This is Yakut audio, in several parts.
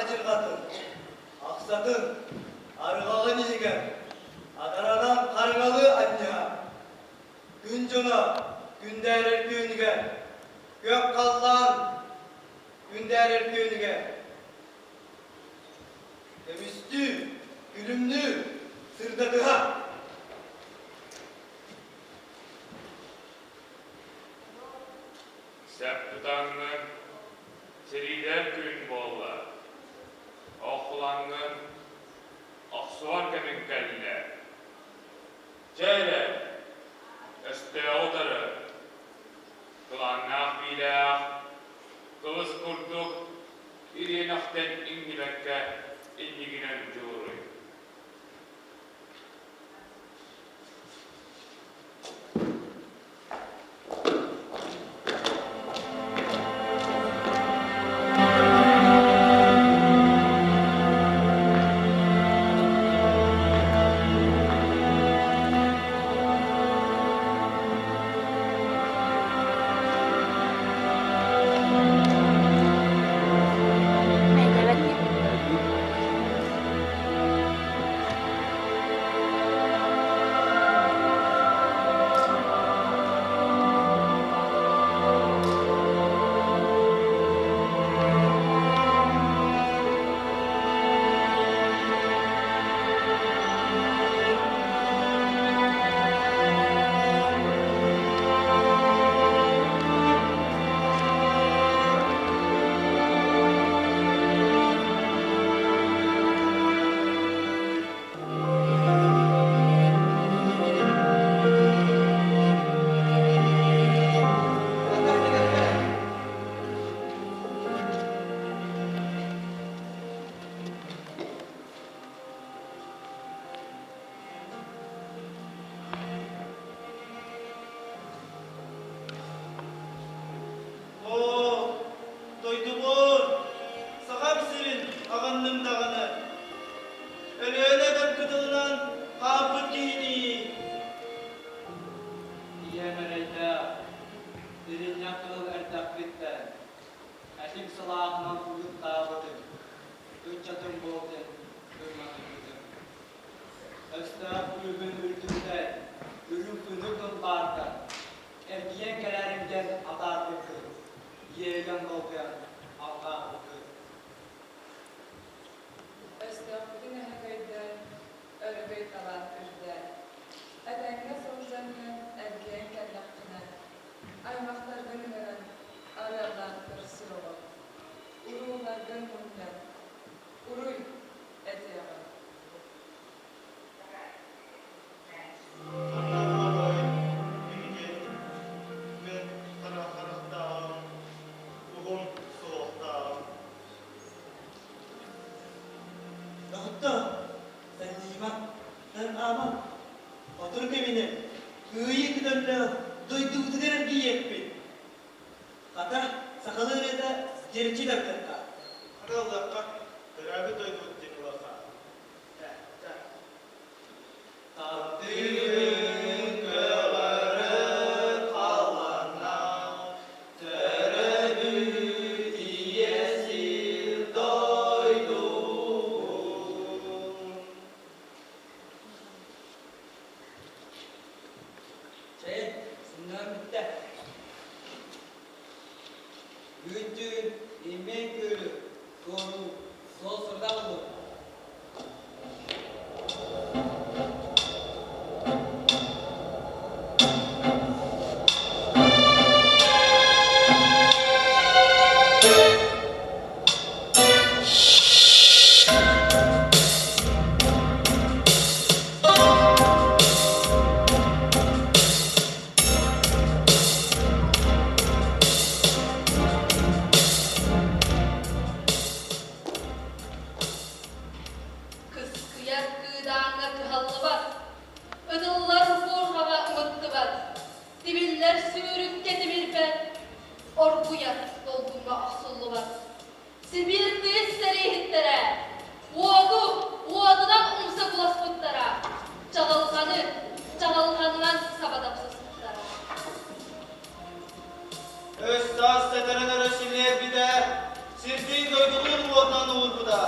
адьырҕатын, ахсатын, арҕаҕын иһигэр атаранан харыҥалыы анньыһа, күн дьоно күндээрэр күөнүгэр, күөх халлаан күндээрэр күөнүгэр көмүстүү, күлүмнүү, сырдатыһа. Сөп тутаҥҥын сэриилээх күн буолла, оххулаҥҥын охсуһар кэмиҥ кэллэ. Чэ эрэ, өстөөҕү утары, кылааннаах биилээх, кылыс курдук ириэнэхтэн иҥнибэккэ иннигинэн дьулуруй. Оо, дойдубун, Сахам сирин аҕынным даҕаны. Өлүөнэ эбэм кытылынан хаампыт киһинии. Ийэм эрэйдээх, иринньэх кыыл эрдэхпиттэн, этим сылааһынан угуттаабытым, ыччатым буолтун ырматыйбытым. Өстөөх күүһүн үрдүттэн, үрүҥ күнү кылбаартан, эргийэн кэлээрим диэн атаарбыккын, иэйэн долгуйан алҕаабыккын. Өстөөхпүтүн өһөкөйдөөн, өрөгөй талаан үрдээн, этэҥҥэ сылдьан иһэн эргийэн кэллэххинэ, аймахтаргын ыҥыран, арыаллаан көрсүөҕүҥ, урууларгын мунньан, уруй этиэҕиҥ. Ханна буолуой эһиги мин хара харахтааҕым, уһун суһуохтааҕым. Доҕоттоор, санньыйыма, тарҕаама, сотору кэминэн кыайыы көтөллөөх дойдубутугар эргийиэхпит. Хата, сахалыы ырыата дьэрчи тардыахха. Хата ыллахха, төрөөбүт дойдубут диэн ылыахха. Таптыырын көҕөрөр халлаанна, төрөөбүт ийэ сир дойдубун. Чэй, сынньанан бүттэ. Бүгүн түүн Иммэн күөлү туоруу суол сырдах ыллым. Кыскыйар кыыдааҥҥа кыһаллыбат, ытыллар буурҕаҕа ымыттыбат, тибиллэр сүүрүккэ тимирбэт, оргуйар долгуҥҥа охсуллубат. Сибиир тыйыс сэрииһиттэрэ уоту уотунан умса буласпыттара, чаҕылҕаны чаҕылҕанынан саба тапсыспыттара. Өс-саас сэтэрэн өрө симиэрбитэ, сирдиин дойдулуун уотунан уурбута.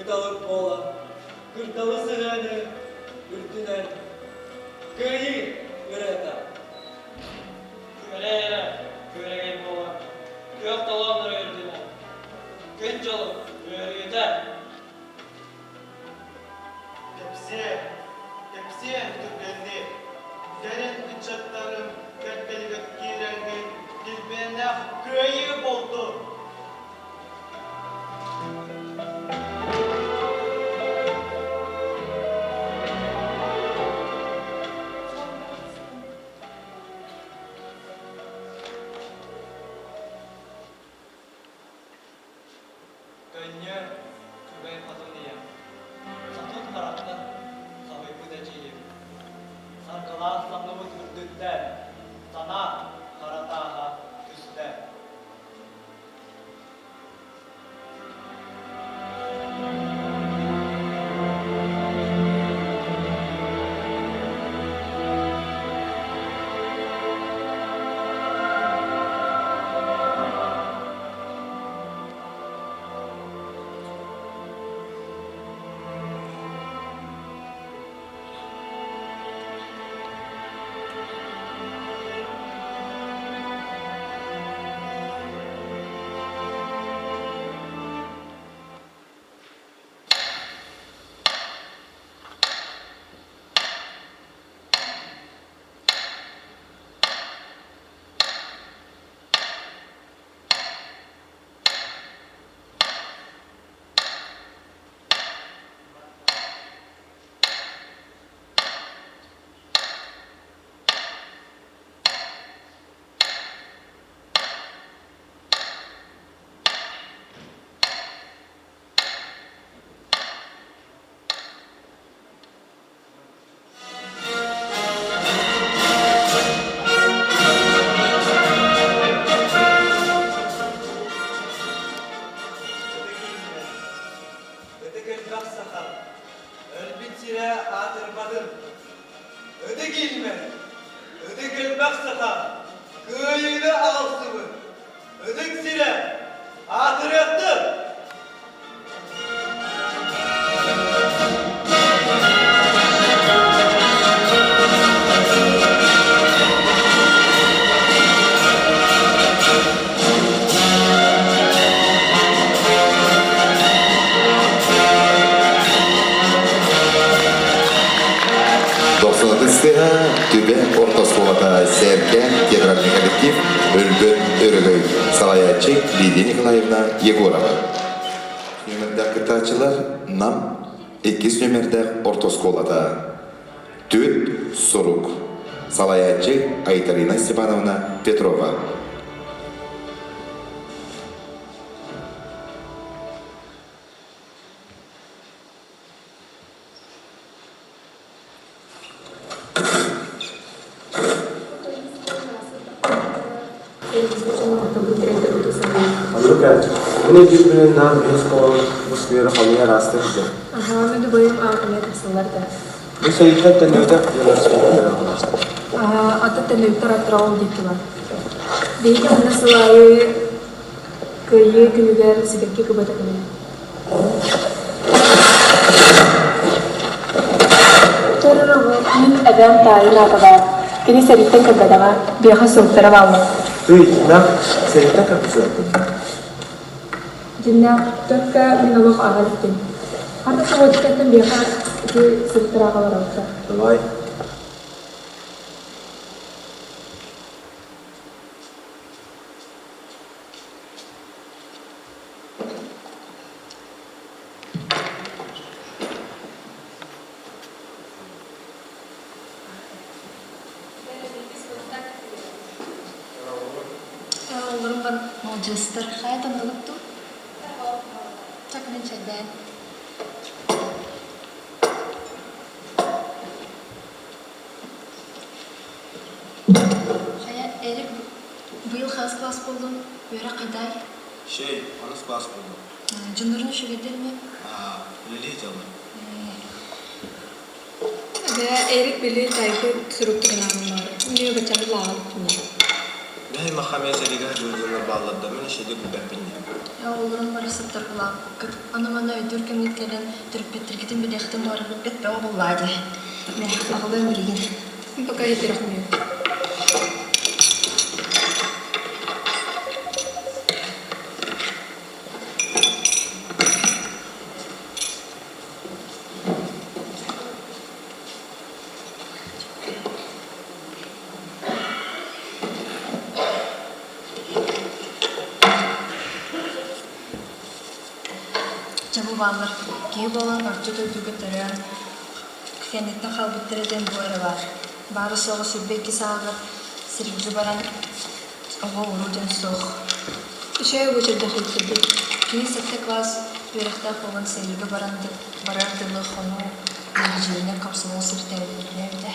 Кыталык буолан, кырдалы сыһыаны үрдүнэн Кыайыы ырыата. Күөрэ эрэ күөрэгэй буолан, күөх толооннору үрдүнэн Күн дьолу үөрүүтэ. Кэпсиэ, кэпсиэ түргэнник, кэлин ыччаттарым кэлбэлигэр киирэҥҥин килбиэннээх кыайыы буолтун! Көнньүөр, Күбэй хотун ийэм, Хотун харахтан соһуйбут эдьиийим, Саргылаах санныбыт үрдүттэн Санаа хара тааһа түстэ. Ытык ииннэ, ытык элбэх саха, өлбүт сирэ аатырбатын. Ытык ииннэ, ытык элбэх саха, кыайыыны аҕалсыбыт. Ытык сирэ аатырыахтын! Дохсунатын сыһа Түбэ орто оскуолата Сэргэ театральный коллектив Өлбөт Өрөгөй салайааччы Лидия Николаевна Егорова. Нүөмэрдээх кыттааччылар Нам иккис нүөмэрдээх орто оскуолата Түт сурук салайааччы Айталина Степановна Петрова. Оннук ээ. Мин өйдүүрбүнэн наам үһүс холон бу скверы хомуйар ааста сылдьар. Аһаа, мен дубайым аатымыйа тахсаллар да. Бу сэрииттэн төннүбэтэх дьоннор сквердэрэ оҕолоохтор. Аһаа, аты төннүбүттэр аттара диэки бар. Биһиги манна сыл аайы Кыайыы күнүгэр сибэкки кыбыта кэлэр. Мин эбээм таайын аата баар. Кини сэрииттэн кэлбэтэҕэ, биэхэ суруктара бааллар. Ый, на, сэрииттэн кэлбит суруктар. Дьиннээх только мин олох аҕа иликтим. Хата субуотикаттан биэхэ ити суруктар аҕалар Давай. Оҕолорум бар молодьуостар хайа танныбыт дуу? Так мин чэйдээн. Хайа, Эрик, быйыл хас класс буоллуҥ? Үөрэх хайдай? Шей, онус класс буоллум. Дьоннорун үчүгэйдэр ме? Үлэлии сылдьаллар. Эбээ, Эрик били тайпы суруктарынан баар. Мне баччаны лааҕыр күнэ. Бээ, аймахха эмиэ сэриигэ сылдьыбыт дьоннор бааллар да, мин үчүгэйдик билбэппин дии. Оҕолорум барахсаттар улааппыккыт. Аны манна өйдүүр кэмҥит кэлэн, төрөппүттэргитин билиэхтин баҕарабыт бэрт бөҕө буоллаа дии. Мэ, аҕалыам билигин. Пока иһитирэхмиэ. Чэ бу бааллар киһи буолан орто дойдуга төрөөн кэнниттэн хаалбыттара диэн бу эрэ баар. Баара-суоҕа 22 сааһыгар сиргэ баран оҕо-уруу диэн суох. Үчүгэй буочардаах ииттэрбит. Кини сэттэ кылаас үөрэхтээх буолан сэриигэ баран барар дылы хонуу мэлдьиринэн комсомол сэбитээбитэ.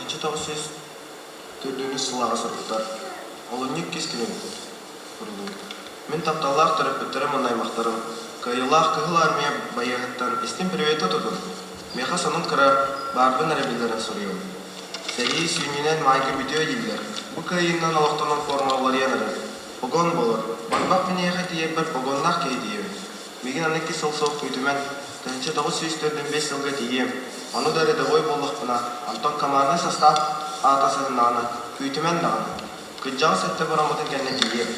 1904 сыллааҕы суруктар. Олунньу иккис күнэ эбит. Суруллубут. Мин тапталлаах төрөппүттэрим уонна аймахтарым Кыайыылаах Кыһыл Армия байыаһыттан истиҥ приветы тутун! Миэхэ сонун кыра, баарбын эрэ биллэрэн суруйабын. Сэрии сүнньүнэн маайга бүтүө дииллэр. Бу кыайыыннан олохтонон форма уларыйан эрэр. Погон буолар. Барбах киниэхэ тиийэрбэр погоннаах киһи тиийэбин. Миигин аны икки сыл суох күүтүмэн, 1945 сылга тиийиэм. Ону да рядовой буоллахпына, онтон команднай состав аата сыһыннаҕына, күүтүмэн даҕаны. Кырдьаҕас өттө бараммытын кэннэ тиийиэм.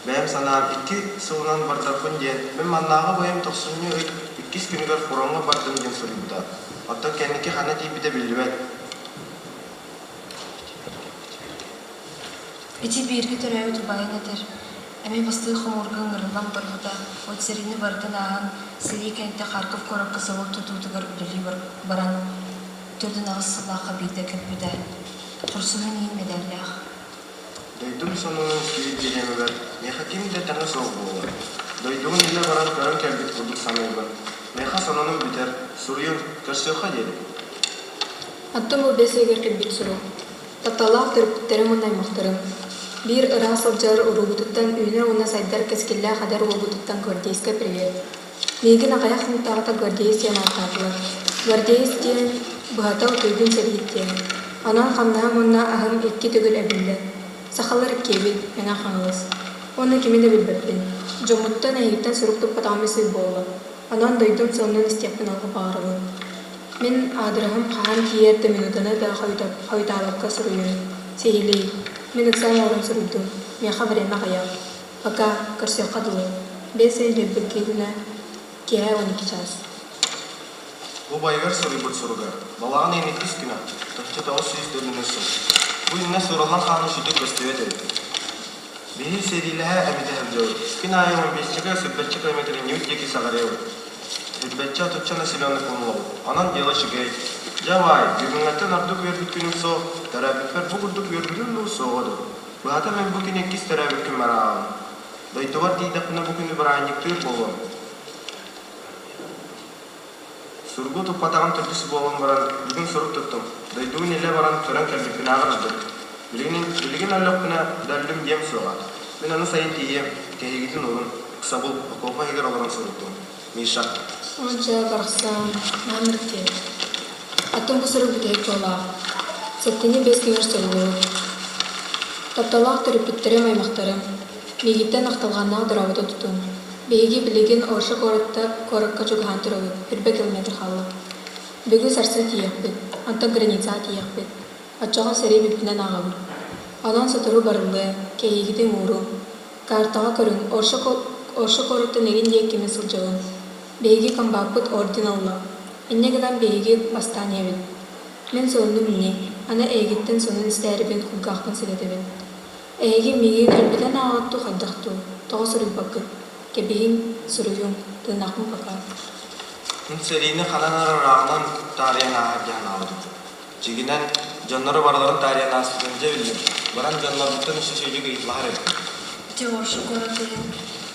Бэйэм санаам икки сылынан бардарбын диэн, мин маннааҕы убайым тохсунньу ый иккис күнүгэр фроҥҥа бардым диэн суруйбута. Оттон кэнники ханна тиийбитэ биллибэт. Ити бииргэ төрөөбүт убайын этэр, эмиэ бастакы хомуурга ыҥырыллан барбыта, от сэриини барытын ааһан, сэрии кэнниттэн Харьков куоракка собуот тутуутугар үлэлии баран, 48 сыллаахха биирдэ кэлбитэ. Хорсуһун иһин мэдээллээх. Дойдум сонунун истибит бириэмэбэр миэхэ ким да тэҥэ суох буолар. Дойдубун илэ баран көрөн кэлбит курдук саныыбын. Миэхэ сонунум бүтэр, суруйуҥ, көрсүөххэ диэри. Оттон бу бэс ыйыгар кэлбит сурук. Тапталлаах төрөппүттэрим уонна аймахтарым. Биир ыраах сылдьар уруубутуттан үүнэр уонна сайдар кэскиллээх эдэр уолбутуттан гвардейскай привет. Миигин аҕыйах хонуктааҕыта гвардеец диэн ааттаатылар. Гвардеец диэн быһата утуйгун сэрииһит диэн. Онон хамнаһым уонна аһым икки төгүл эбиллэр. Сахалар иккиэбит, Мэҥэ Хаҥалас. Уонна кими да билбэппин. Дьоммуттан эһигиттэн сурук туппатаҕым үс ый буолла. Онон дойдум сонунун истиэхпин олох баҕарабын. Мин аадырыһым хаһан тиийэр да минутаны да хойутаабакка суруйуҥ. Сиһилии. Мин ыксаан оҥорон суруйдум. Миэхэ время аҕыйах. Пока, көрсүөххэ дылы. Биэс ый өлбүккүтүнэ киэһэ 12 чаас. Бу байыгар суруйбут суруга балаҕан ыйын иккис күнэ, 1904 сыл. Бу иннэ суураллан хаалан сүтүк көстүбэт эбит. Биһи сэриилэһэ эбитэ сылдьабыт. Күн аайы он биэсчэкэ, сүүрбэччэ километр иннибит диэки саҕарыйабыт. Сүүрбэччэ отучча населенный пуун Онон дело үчүгэй. Дьэ баай, бүгүҥҥэттэн ордук үөрбүт күнүм суох, төрөөбүппэр бу курдук үөрбүтүм дуу, суоҕа дуу. Быһата мин бу күн иккис төрөөбүт күммэр ааҕабын. Дойдубар тиийдэхпинэ бу күнү бырааһынньыктыыр буолуом. Суругу туппатаҕым төрдүс буолан баран, бүгүн сурук туттум. Дойдубун илэ баран көрөн кэлбиппинээҕэр ордук. Билигин, билигин өллөхпүнэ да өллүм диэм суоҕа. Мин аны сайын тиийиэм, кэһиигитин уурун, ыксабыл, окуопа иһигэр олорон суруйдум. Миша. Онча барахсан, наамыр диэн. Атын бу сурук бүтэһик буолаах. Сэттини бэс күнүгэр суруллубут. Тапталлаах төрөппүттэрим, аймахтарым, миигиттэн ахтылҕаннаах дорообото тутуҥ. Биһиги билигин Орша куоратта куоракка чугаһаан турабыт, үрбэ километр хаалла. Бүгүн сарсын тиийиэхпит, онтон границаҕа тиийиэхпит. Оччоҕо сэрии бүппүтүнэн ааҕабыт. Онон сотору барыллыа, кэһиигитин ууруҥ. Картаҕа көрүҥ, Орша, Орша куораттан игин диэки кими сылдьабын. Биһиги комбаппыт орден ылла. Инньэ гынан биһиги бастаан иһэбит. Мин сонунум ини, аны эйигиттэн сонун истээрибин кулгаахпын сигэтэбин. Эһиги миигин өлбүтэн ааҕыт дуу хайдах дуу, тоҕо суруйбаккыт? Кэбиһиҥ, суруйуҥ, тыыннаахпын пока. Мин сэриини ханан эрэ ырааҕынан таарыйан ааһар дии санаабытым. Дьиҥинэн, дьоннору барыларын таарыйан ааспытын дьэ биллим. Баран дьоннорбуттан өссө сүдүк ыйыталаһар эбиппин. Ити Орша куорат иһин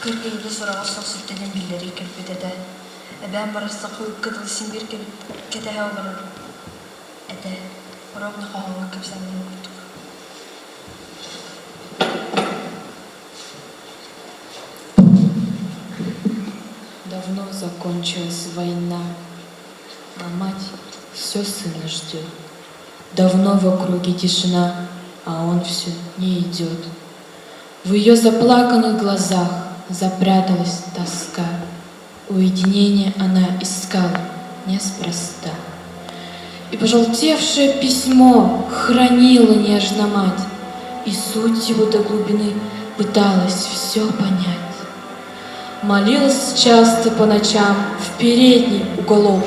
кыргыһыыга сураҕа суох сүттэ диэн биллэрии кэлбит этэ. Эбээм барахсан хойукка дылы син биир кэтэһэ олорор этэ. Ровно хоһооҥҥо кэпсээбитин курдук. Давно закончилась война, а мать все сына ждет. Давно в округе тишина, а он все не идет. В ее заплаканных глазах запряталась тоска. Уединение она искала неспроста. И пожелтевшее письмо хранила нежно мать, И суть его до глубины пыталась все понять. Молилась часто по ночам в передний уголок.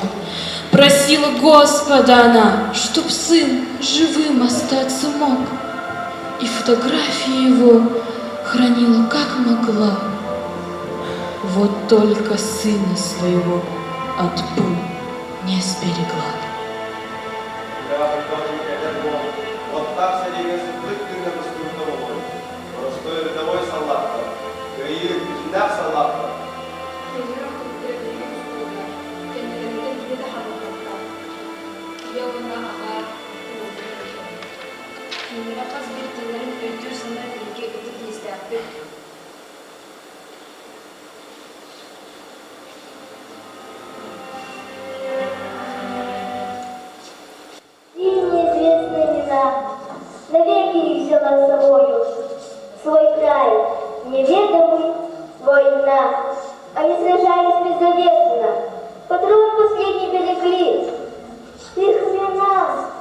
Просила Господа она, чтоб сын живым остаться мог. И фотографии его хранила как могла. Вот только сына своего от пуль не сберегла. Уоттаах сэриигэ сырдык тыына быстыбыта буолуой? Боростуой рядовой саллааттар, кыайыы дьиҥнээх саллааттар. Кыайыы охтубуттара биһиги устууллар, кэннилэриттэн кими да хаалларбаттар. Ийэ уонна аҕа Кинилэри хас биирдиилэрин өйдүүр-саныыр биһиги ытык иэстээхпит. И неизвестные имена навеки их взяла с собою. Свой край, неведомый война. Они сражались беззаветно, патрон последний берегли. Их имена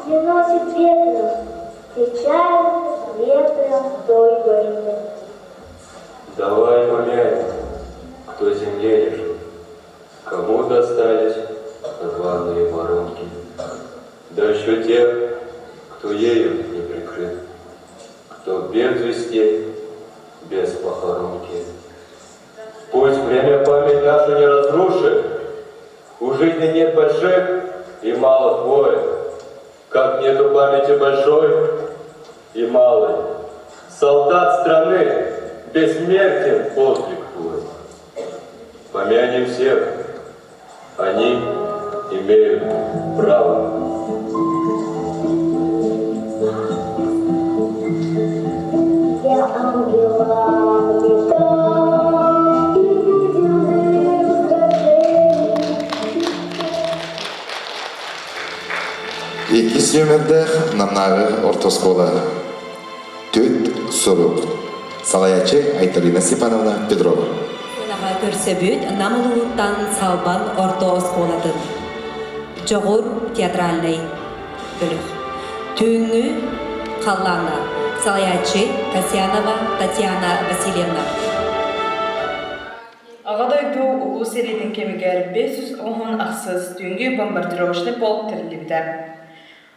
не носит ветром, печальным ветром той войны. Давай помянем, кто земле лежит, кому достались рваные воронки. Да еще тех, кто ею не прикрыт, кто без вести, без похоронки. Пусть время память нашу не разрушит, у жизни нет больших и малых войн, как нету памяти большой и малой. Солдат страны, бессмертен подвиг твой. Помянем всех, они имеют право. Я ангела летал и видел дым сражений. Иккис нүөмэрдээх Намнааҕы орто оскуола Түт сурук. Салайааччы Айталина Степановна Петрова. Сыанаҕа көрсөбүт Нам улууһуттан Салбан орто оскуолатын Дьоҕур театральнай бөлөх. Түүҥҥү халлааҥҥа салайааччы Касьянова Татьяна Васильевна. Аҕа дойду Улуу сэриитин кэмигэр 510 ахсыс түүҥҥү бомбардировочнай полк тэриллибитэ.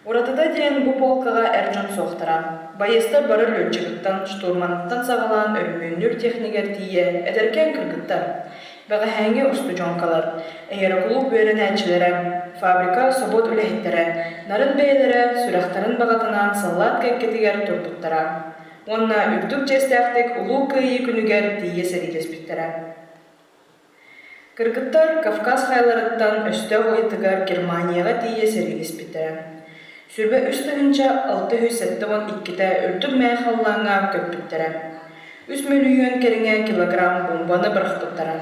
Уратыта диэн бу полкаҕа эр дьон суохтара. Байыастар бары лүөччүгүттэн, штурманыттан саҕалаан өрөмүөннүүр технигэр тиийэ эдэркээн кыргыттар. Бэҕэһээҥҥи устудьуоҥкалар, аэрокулууп үөрэнээччилэрэ, фабрика, собуот үлэһиттэрэ, нарын бэйэлэрэ сүрэхтэрин баҕатынан саллаат кэккэтигэр турбуттара. Уонна үрдүк чиэстээхтик Улуу Кыайыы күнүгэр тиийэ сэриилэспиттэрэ. Кыргыттар Кавказ хайаларыттан өстөөх уйатыгар Германияҕа тиийэ сэриилэспиттэрэ. 23 672-тэ үрдүк мэҥэ халлааҥҥа көппүттэрэ. 3 мөлүйүөн кэриҥэ килограмм буомбаны бырахпыттара.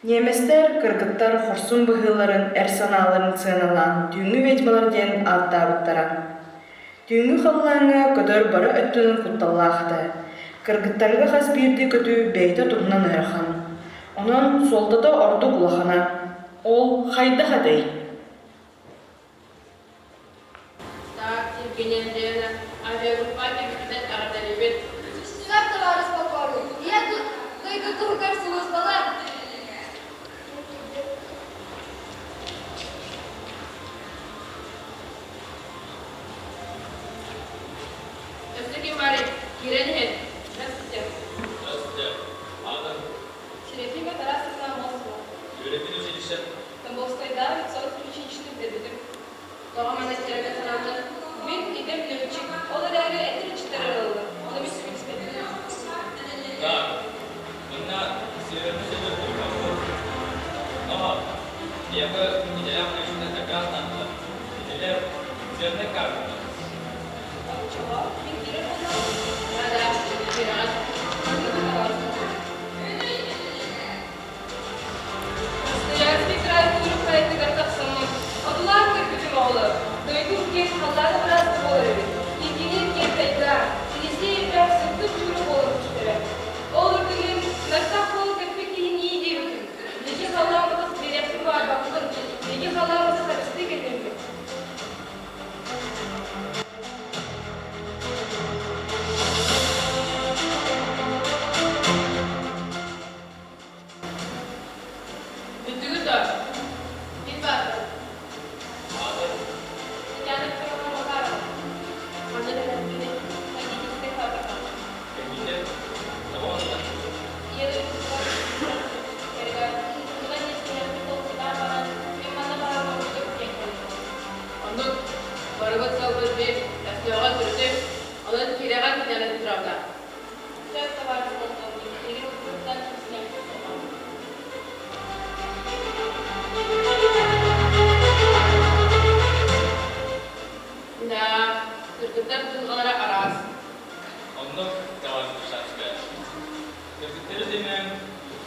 Ньиэмэстэр кыргыттар хорсун быһыыларын, эр санааларын сыаналаан «Түүҥҥү ведьмалар» диэн ааттаабыттара. Түүҥҥү халлааҥҥа көтөр бары өттүнэн кутталлаах этэ. Кыргыттарга хас биирдии көтүү бэйэтэ туһунан ыарахан. Онон суолтата ордук улахана. Ол хайдах этэй? Так, Евгения Андреевна, авиагруппа кэмитинэн эҕэрдэлиибит. Сүрэх табаарыс полковник, ийэ дойду туһугар сулууспалар! Өссө ким баарый? Киирэн иһин. Здравствуйте. Здравствуйте. Анна. Серафима Тарасовна Амосова. Үөрэппит училище. Тамбовскайдааҕы 500 училищены бүтэрбитим. Тоҕо манна киирэргэ санаатыҥ? Мин идэм летчик, ол эрээри этэр-иччитэр араллар, ону мин сөбүлэспэппин. Так, манна северный север буолбаппыт. Но биһиэхэ идэлээх летчиктэр как раз наадалар. Итилэр северный карталар. Оччоҕо мин киирэр буоллаҕым. Да-да, киирэҕин. Маннык табаарыстар. Красноярский край куурuk хайатыгар тахсаммын, одулаан көрбүтүм оҕолор, дойдум киэҥ халлаана быраас буолар эбит, киҥкиниир киэҥ.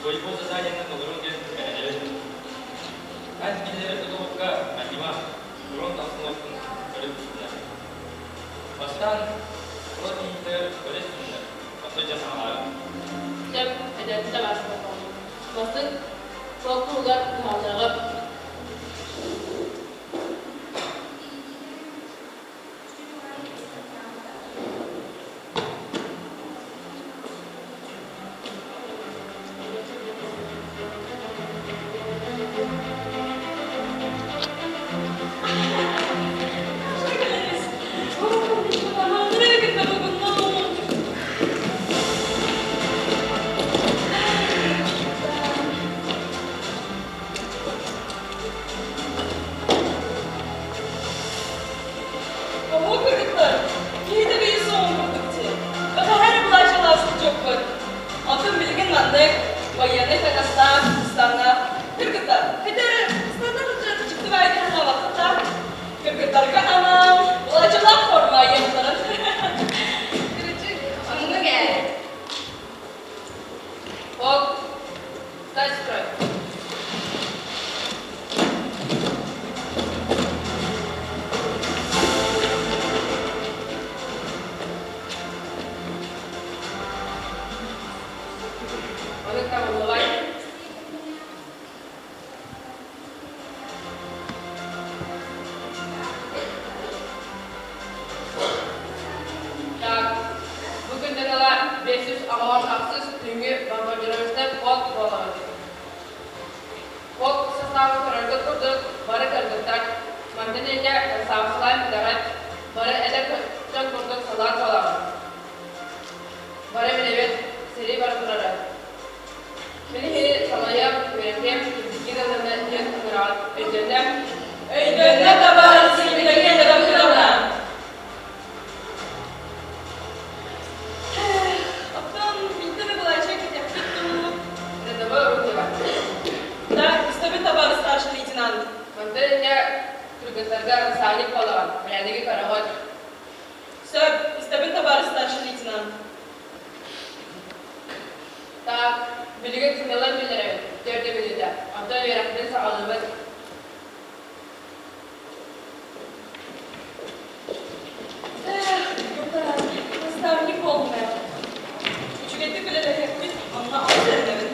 Бойобуой заданиены толоруҥ диэн эрэнэбин. Эн кинилэри тутулукка анньыма, фронт обстановкатын көрө түстүнэр. Бастаан фронт иһиттэр көрө түстүнэр, онно дьэ саҕалаабыт. Сөп, эдэрдии табаарыстар Бастыҥ фронт туһугар кыһаллыаҕым. Оһуок кыргыттар, киһи да биир суоҕун курдук дии. Бэҕэһээ эрэ былаачыйалаах сылдьыахпыт. Онтон билигин маннык байыаннай таҥастаах, ыстаннаах. Кыргыттар, хата эрэ ыстанна сылдьар дьикти баайга санаабаккыт да? Кыргыттарга анаан былаачыйалаах форма айыахтарын. Кырдьык, оннук ээ. Ок, встать строй. Ону табыллыбат. Так, бу күнтэн ыла 586 түүҥҥү бомбардировочнай полк буолабыт. Полк састаабын көрөргүт курдук, бары кыргыттар, мантан инньэ саапсылаан бүтэҕит, бары эдэр дьон курдук салаат буолаҕыт. Бары билэбит, сэрии бара турара. Мин иһи салайыам, үөрэтиэм, кирдиккин ылына диэн ыҥыраҕыт. Өйдөннө? Өйдөннө, табаарыс Евдокия Давыдовна! Оттон биирдэ да былаачыйа кэтэхпит дуу? Рядовой Руднева. Да, истэбин табаарыс старший лейтенант. Мантан инньэ кыргыттарга саанньык буолаҕын, бэрээдэги көрөҕүт. Сөп, истэбин табаарыс старший лейтенант. Так, билигин сынньалаҥ биллэрэбит, төрдө бүлүүтэ. Онтон үөрэхпитин саҕалыыбыт. Эх, наставник буоллум ээ. Үчүгэйдик үлэлэһиэхпит, онно олус эрэнэбин.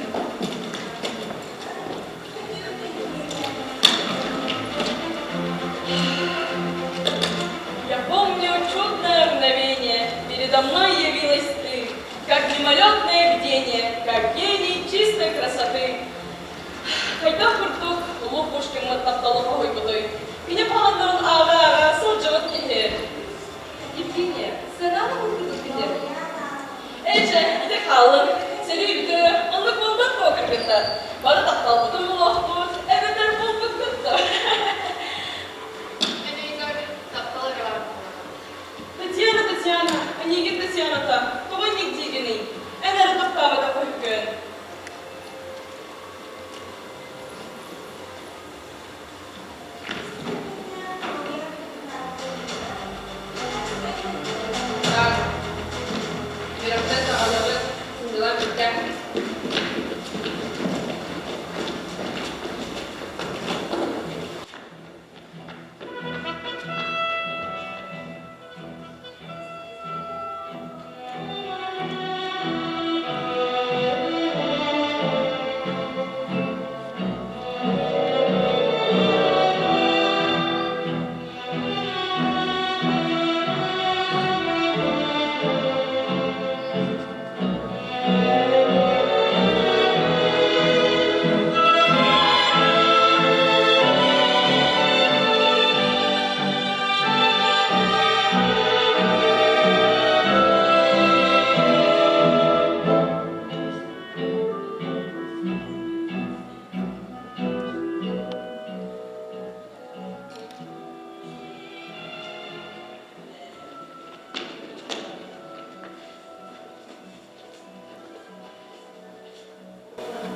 Я помню чудное мгновение, передо мной явилась ты, как мимолетное видение, как гений чистой красоты. Хайдах курдук улуу Пушкиммыт тапталы хоһуйбутуй? Кини хоһооннорун ааҕа-ааҕа сылдьыбыт киһи. Евгения, сыанаана курдук киһи. Эчэ, ити хааллын. Сэрии бүтэ, оннук буолбат дуо кыргыттар? Бары тапталбытын булуохпут, эбэтэр булбуккут дуо? Мин өйгөр таптал эрэ баар буоллаҕа. Татьяна, Татьяна, эйигин Татьяната, тоҕо инник диигиний? Эн эрэ тохтообото көһүккүн. Так, үөрэхтэн саҕалыыбыт, сындылан бүттэ.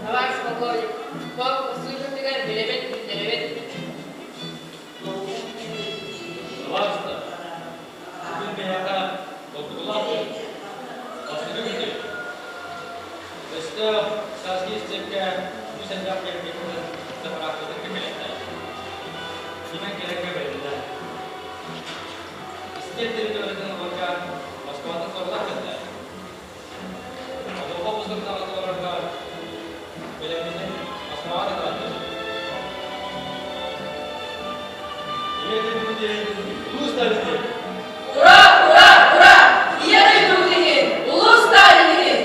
Товарищ полковник, полк услуживтыгар билэбит, биллэрэбит. Товарищтар, бүгүн биһиэхэ долгутуулаах күн. Бастакы күндү. Өстөөх. Сааскы истиэпкэ үгүс элбэх техникатын заправкатын кэлэхтэй. Кимэн кэлэргэ бэлэмнэ. Истиэп территориятын ыларга Москваттан сорудах кэллэ. Онуоха бу сорудагы толорорго бэлэммитин Москваҕа да кылаттыбыт. Ийэ дойдубут иһин улуу Сталин иһин! Ура, ура, ура! Ийэ дойдубут иһин, улуу Сталин иһин!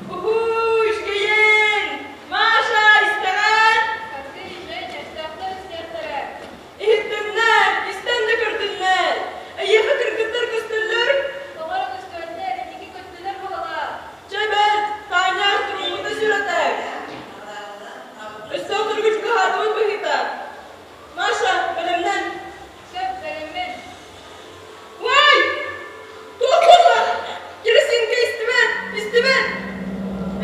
Уһуу, үчүгэйин! Маша, истэҕин? Хатыы, Женя, өстөөхтөр истиэхтэрэ. Иһиттиннэр, истэн да көрдүннэр. Эйиэхэ кыргыттар көстөллөр. Тоҕо эрэ көстүбэттэр, инники көттүлэр быһалаах. Чэ бэрт, Таня, туруммута сүрэтэ. Өстөөх туругу чугаһаатыбыт быһыыта. Маша, бэлэмнэн. Сөп, бэлэммин. Уай! Туох буолла? Керосинка истибэт, истибэт!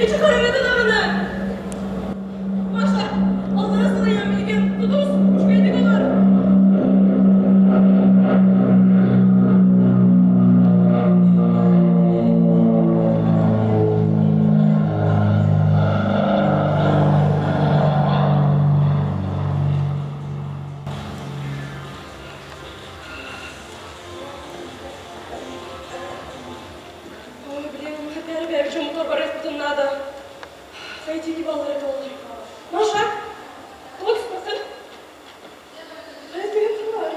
Ичи хараҥата даҕаны! Маша, аллара сылайан билигин тутус, үчүгэйдик олор. Ой, блин, бэйэ бэйэбит дьоммутугар барыахпытын наада. Хайдии баллара буоллар. Маша, тоҕо түспэххин? Хайа тыгын бар.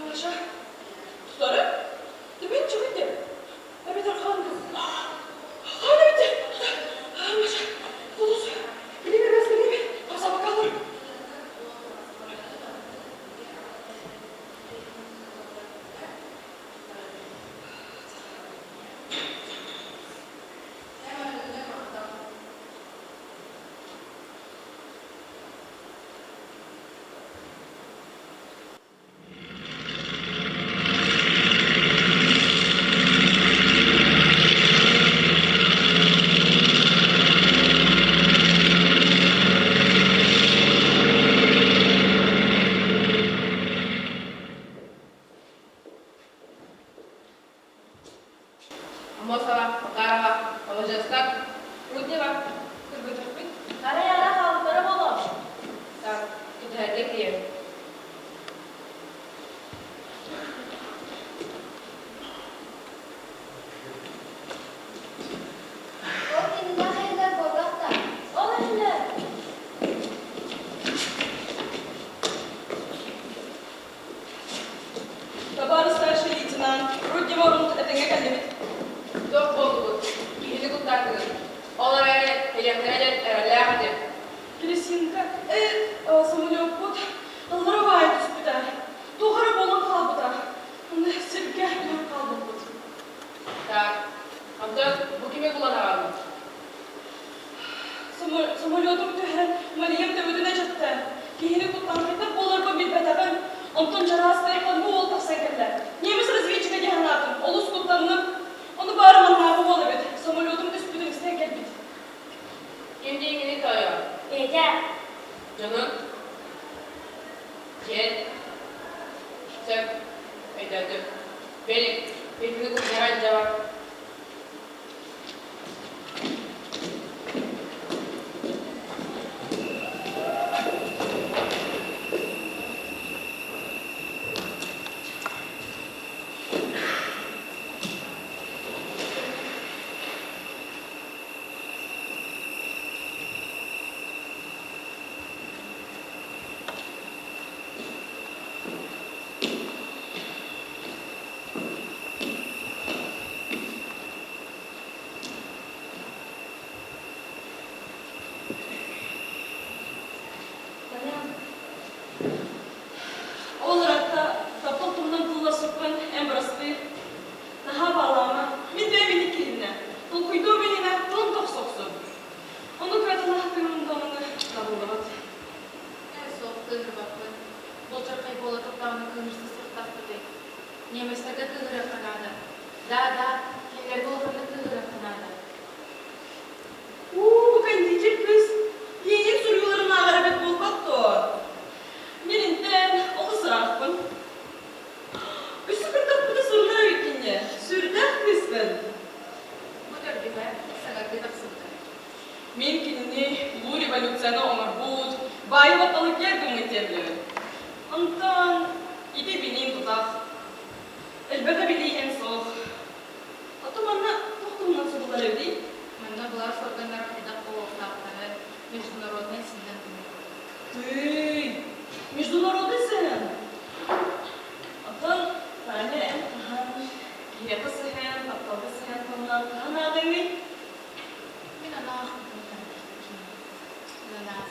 Маша, тутары? Төбөн чыгын деп. Эбэтэр хаан Хаан эбит. Маша, тутус. Билиме бэс билиме. Хамсаабакка олор. Аммосова, Макарова, Положевскак, Руднева, көрбөтөхпүт. Арай ара хаалбыттара буолуо. Так, түһэргэ тиийэн. Ол кинилэр иһиллэр буолбат да? Ол иһиллэр. Табаарыс старший лейтенант, Руднева урут этэҥҥэ кэллибит. Туох буоллугут? Киһини куттаатыгыт. Ол эрээри кэлиэхтэрэ диэн эрэллээх этим. Керосинка, самолеппут аллара баайа түспүтэ. Туох эрэ буолан хаалбыта. Уонна сиргэ түһэн хаалбыппыт. Так, онтон бу кими булан аҕаллыҥ? Самолетум түһэн, Мариям төбөтүн эчэттэ. Киһини куттаан буоларбын билбэтэҕим. Онтон чараас тыаттан бу уол тахсан кэллэ. Немец разведчига дии санаатым. Олус куттанным. Ону баара маннааҕы уол эбит. Самолетум түспүтүн истэн кэлбит. Ким диэҥҥиний тоойоо? Петя. Дьонун? Дьиэн? Сөп. Өйдөөтүм. Белик, Петяны кухняҕа илдьэ бар. Немецтэргэ кыыһырыахха наада. Да, да, кинилэргэ улаханнык кыыһырыахха наада. Уу, бу кондитер кыыс Ленин суруйууларын ааҕар эбит буолбат дуо? Миринтэн олус ыраахпын. Өссө көрдөхпүнэ сурунар эбиккин дии. Сүрдээх кыыспын. Бу төрдүһэ саҥардыы тахсыбыта. Мин кинини улуу революцияны оҥорбут, баайы батталыккер гыммыт диэн билэбин. Онтон ити билиин тутах. Элбэҕи билииһэн суох. Ото манна туох туһунан суруллар эбитий? Манна былаас органнара хайдах буолуохтаахтарын международнай сыһыан туһунан. Тыый, международный сыһыан. Оттон Таня эн хаһан киһиэхэ сыһыан, тапталга сыһыан туһунан хаһан ааҕыҥый? Мин анаах Анаах.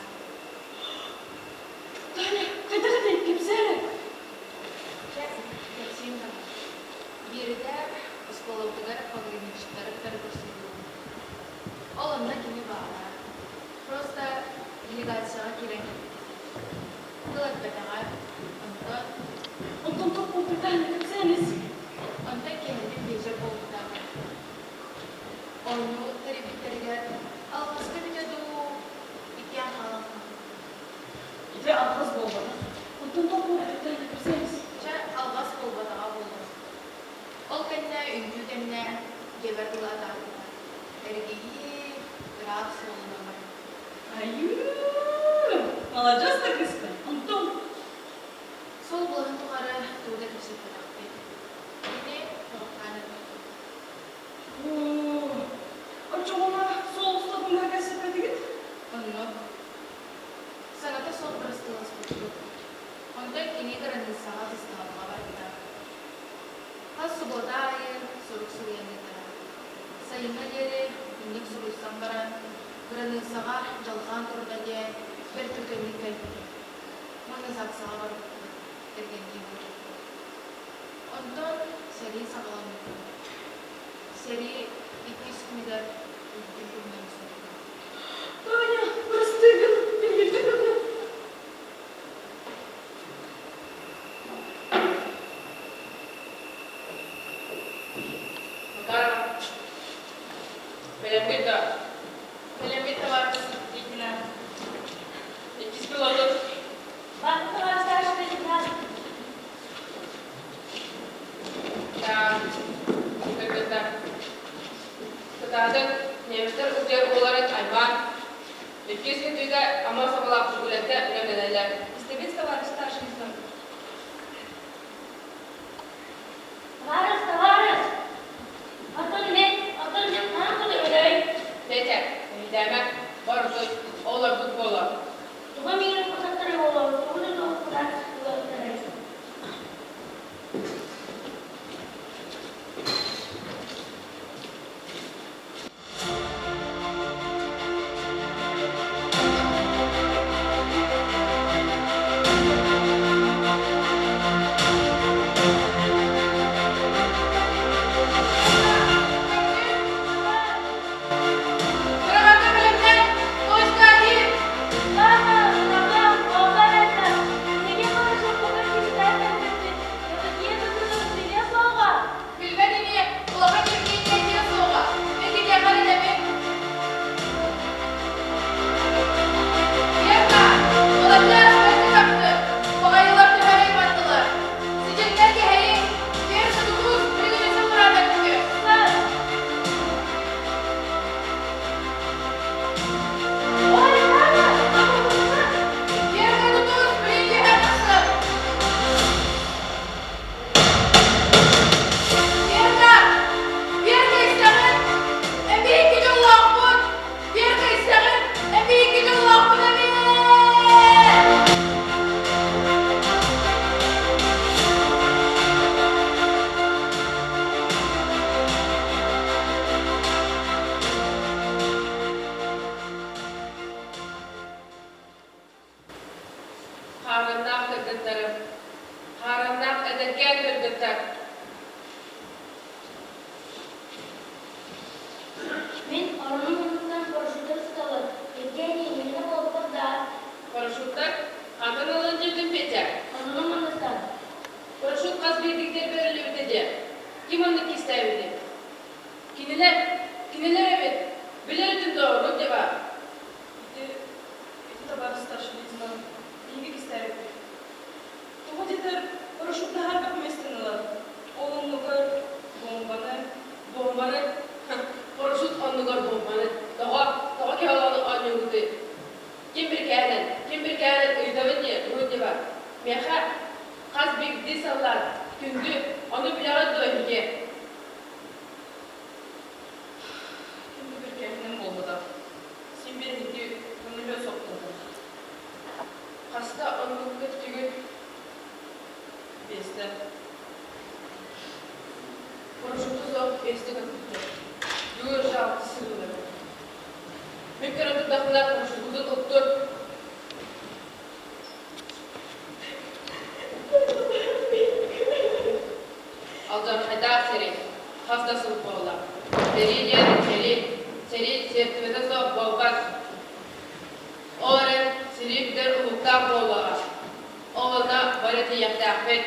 Таня, хайдах этэй? Кэпсээ эрэ. Чэ, кэпсиим даҕаны. Биирдэ оскуолабытыгар пограничниктары кытары көрсүһүү Ол онно кини баара. Просто делегацияҕа киирэн кэлбит этэ. Тыл эппэтэҕэ. Онтон Онтон туох буолбутай Таня, кэпсээн ис. Онтон киэһэлик биэчэр буолбута. Оонньуу тэрийбиттэригэр алҕаска эбитэ дуу, иккиэн хаалан Ити алҕас буолбатах. Онтон туох буолбутай Таня, кэпсээн ис. Чэ, алҕас буолбатаҕа буолуо. Ол кэннэ үҥкүү кэннэ дьиэбэр дылы атаарбыта. Эргийии, ыраах суолунан барбыт. Айыы! Маладьыас да кыыскын. Онтуҥ? Сол былаһын тухары тугу да кэпсэппэтэхпит. Кини тобохтоон эрбэппит. Оо, оччоҕуна суол устатыҥҥа кэпсэппэтигит? Оннук. Саҥата суох бырастыыласпыппыт. Онтон кини кыраныыссаҕа сыстаҕаҕа барбыта. Хас субуота аайы сурук суруйан ыытара. Сайыҥҥа диэри инник суруйсан баран, кыраныыссаҕа дьалхаан турда диэн бэрт түргэнник кэлбитим. Уонна ЗАГСаҕа барбыппыт, кэргэннии буолбуппут. Онтон сэрии саҕаламмыта. Сэрии иккис күнүгэр үрдүк күннэрин суруйда. Таня, бырастыы гын, билбиппин гынным. Макарова, бэлэмҥит да? Бэлэммит товарищ лейтенант. Иккис пилоту. Баатыр товарищ старший лейтенант. Так, кыргыздар. Кытаатын немецтэр утуйар ууларын аймаан, иккис күндүгэ ама сабалаах үлэтэ үлэлэнэллэр. Истэбит товарищ старший лейтенант. Товарищ, товарищ! Оттон мен, оттон мен хаһан көтөбүнүй? Петя, мэһийдээмэ, бар утуй, олорбут буолуо. Туга миигин кусаттары буолуо, тугу да туохпутан ылыахтарай. Быраҕарга бэлэмнэн, точка один! Билбэт ини, улахан Евгения диэ суоҕа. Мин киниэхэ эрэнэбин. Верка, маладьыас, бэркэ таптын. Баҕайылар түһэрэй бардылар. Сидьиҥнэр кэһэйиҥ. Верка, тутуус, билигин өссө тураата күтү. Верка, тутуус, билигин түһэр тахсар. Верка! Верка истэҕин? Эбиики дьоллоохпут! Верка истэҕин? Эбиики дьоллоохпут эмиэ! Хаарыаннаах кыргыттарым, хаарыаннаах эдэркээн кыргыттар! Мин оронум оннуттан парашюттар сыталлар. Евгений, миэнэ буолбат да? Парашюттар? Хантан ылан дьиэтин Петя? Оннунан манныктан. Парашют хас биирдиктэр бэриллибитэ. Ким оннук кистээбитий? Кинилэр, кинилэр эбит, билэр этим дуо, Руднева? Ити, ити табаарыс старший лейтенант, биһиги кистээбиппит. Тоҕо диэтэр, парашютнаһарга миэстэни ылар. Ол оннугар буомбаны, Буомбаны, парашют оннугар буомбаны. Тоҕо, тоҕо киһи олоҕун оонньуугутуй? Ким бирикээһинэн, ким бирикээһинэн ыйытабын дии, Руднева. Миэхэ хас биирдии саллаат күндү, ону билэҕит дуо эһиги? Ким да бирикээһинэн буолбатах. Син биир эһиги көҥүлүө суохтааххыт. Хаста оннук көттүгүт? Биэстэ. Парашюту суох биэстэ көппүттэр. Бүгүн жалты сырыылары. Мин көрө турдахпына парашютун уктур. Алдьархайдаах сэрии хас да сыл буолла. Сэрии диэн сэрии, сэрии сиэртибэтэ суох буолбат. Ол эрэн сэрии бүтэр уһуктаах буоллаҕа. Ол онно бары тиийиэхтээхпит.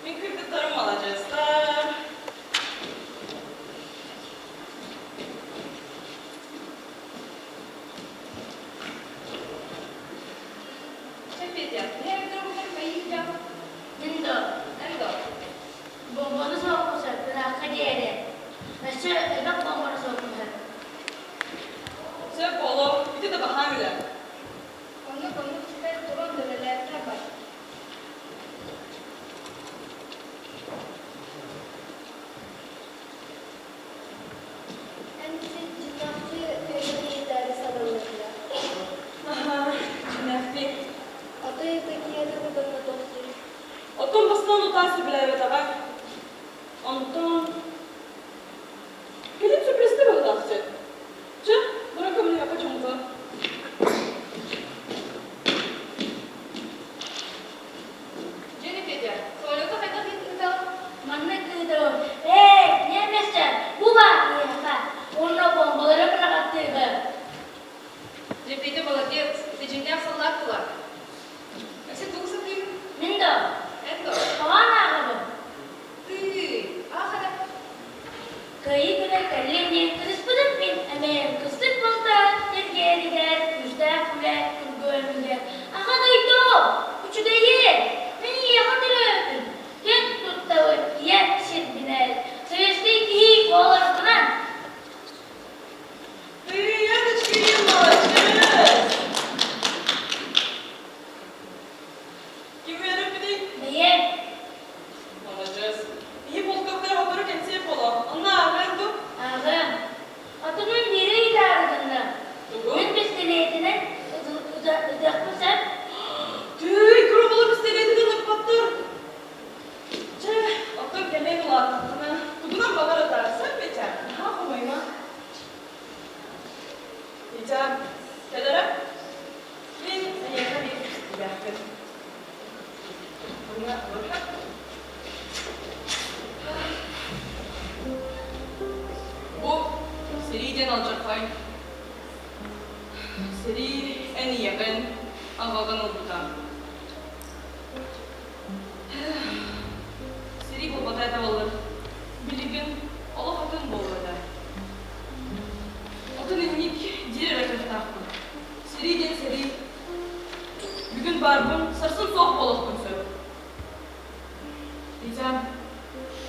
Мин кыргыттарым маладьыастар. Чэ, Петя, Мин да бомбаны соһуккусар ыраахха диэри. Өссө элбэх бомбаны соһуккусар. Сөп буолуо, ити да баһаам үлэ. Оннук оннук ситэр туран да үлэлээбитэ бар. Эн син дьиҥнээхтии өйдөтүһүтээри сабыллыыллар. Аһаа, дьиҥнээхтии. Ата Евдокия Петровна туох диир? Оттон бастаан утаа сөбүлээбэтэҕэ. Онтон кэлин сөбүлэстэ быһыылаах чэ. Чэ, бары көмөлөһүөххэ дьоҥҥо. Дьиэни Петя, самолета хайдах ыытаҕын? Маннык ыытабын. Эй, немецтэр, бу баар киһиэхэ. Уонна бомбалары быраҕаттыыгын. Дьэ, Петя молодец, ити дьиҥнээх саллаат буолар. Өссө тугу сатыыгын? Мин да. Эн да. Хоһоон ааҕабын. Тыый, аах эрэ. Кыайыы күнэ кэллин диэн кырыспытым мин эмэйэм кыстык бултаан тэлгэһэтигэр күүстээх үлэ күргүөмүгэр Аҕа дойду үчүгэйи мин ийэҕэ төрөөбүтүм киэн туттабын ийэм сирбинэн советскай киһи буоларбынан Тыый, молодец! Ким үөрэппитий? Бэйэм. Молодец. Иһи полковтар хотору кэнсиэр буолуо. Онно ааҕыаҥ дуу? Ааҕыам. Отунун биири ыйытаары гынна. Тугу? Мин бистилиэтинэн ытыахпын сөп. Тыый, кыра оҕолор бистилиэтинэн ыппаттар. Чэ, оттон кэлэн улааттаххына, тугунан баҕар ытаарсан, Петя, наһаа хомойума. Петя, кэлэрэ? Мин эйиэхэ биир кэпсэтиилээхпин. Уҥа олорор. Бу сэрии диэн алдьархай. Сэрии эн ийэҕин, аҕаҕын ылбыта. Сэрии буолбата этэ буоллар, билигин олох атын буолуо этэ. Отун инник диир эрэ кыахтаахпын. Сэрии диэн сэрии. Бүгүн баарбын, сарсын суох буолуохпун сөп. Витям,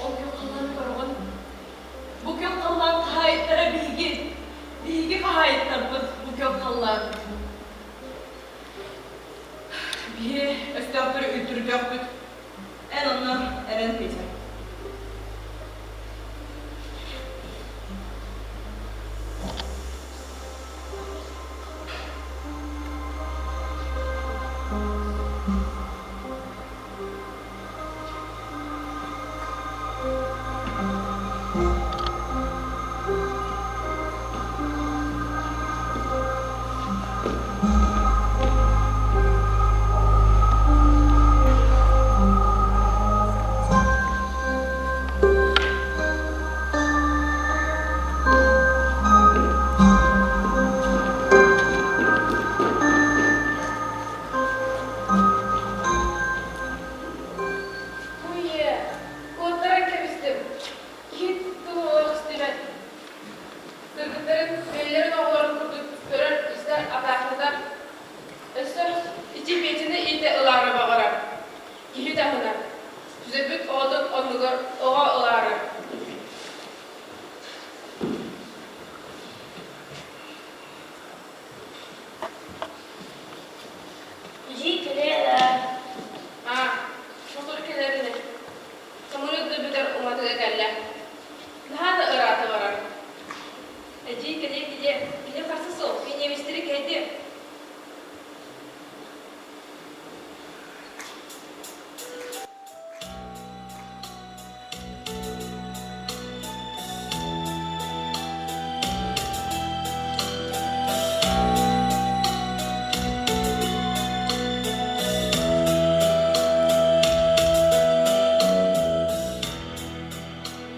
ол күөх халлааны көрөҕүн? Бу күөх халлаан хаһаайыттара биһиги. Биһиги хаһаайыттарбыт бу күөх халлаан. Биһи өстөөхтөрү үлтүрүтүөхпүт. Эн онно эрэн Петя. Уйе, куоттаран кэбистим. Киһи тылы олох истибэт. Кыргыттарын бэйэлэрин оҕолорун курдук көрөр-истэр атаахтатар. Өссө ити Петяны иитэ ылаары баҕарар. Киһи таһынан. Сүтэрбит оҕотун оннугар оҕо ылаары. Эдьиий кэлиэ ээ. Аа, сотору кэлэр ини. Самолет да бүтэр уматыга кэллэ. Наһаа да ыраата барар. Эдьиий кэлиэ кэлиэ, кини харса суох, мин немецтэри кэйдиэм.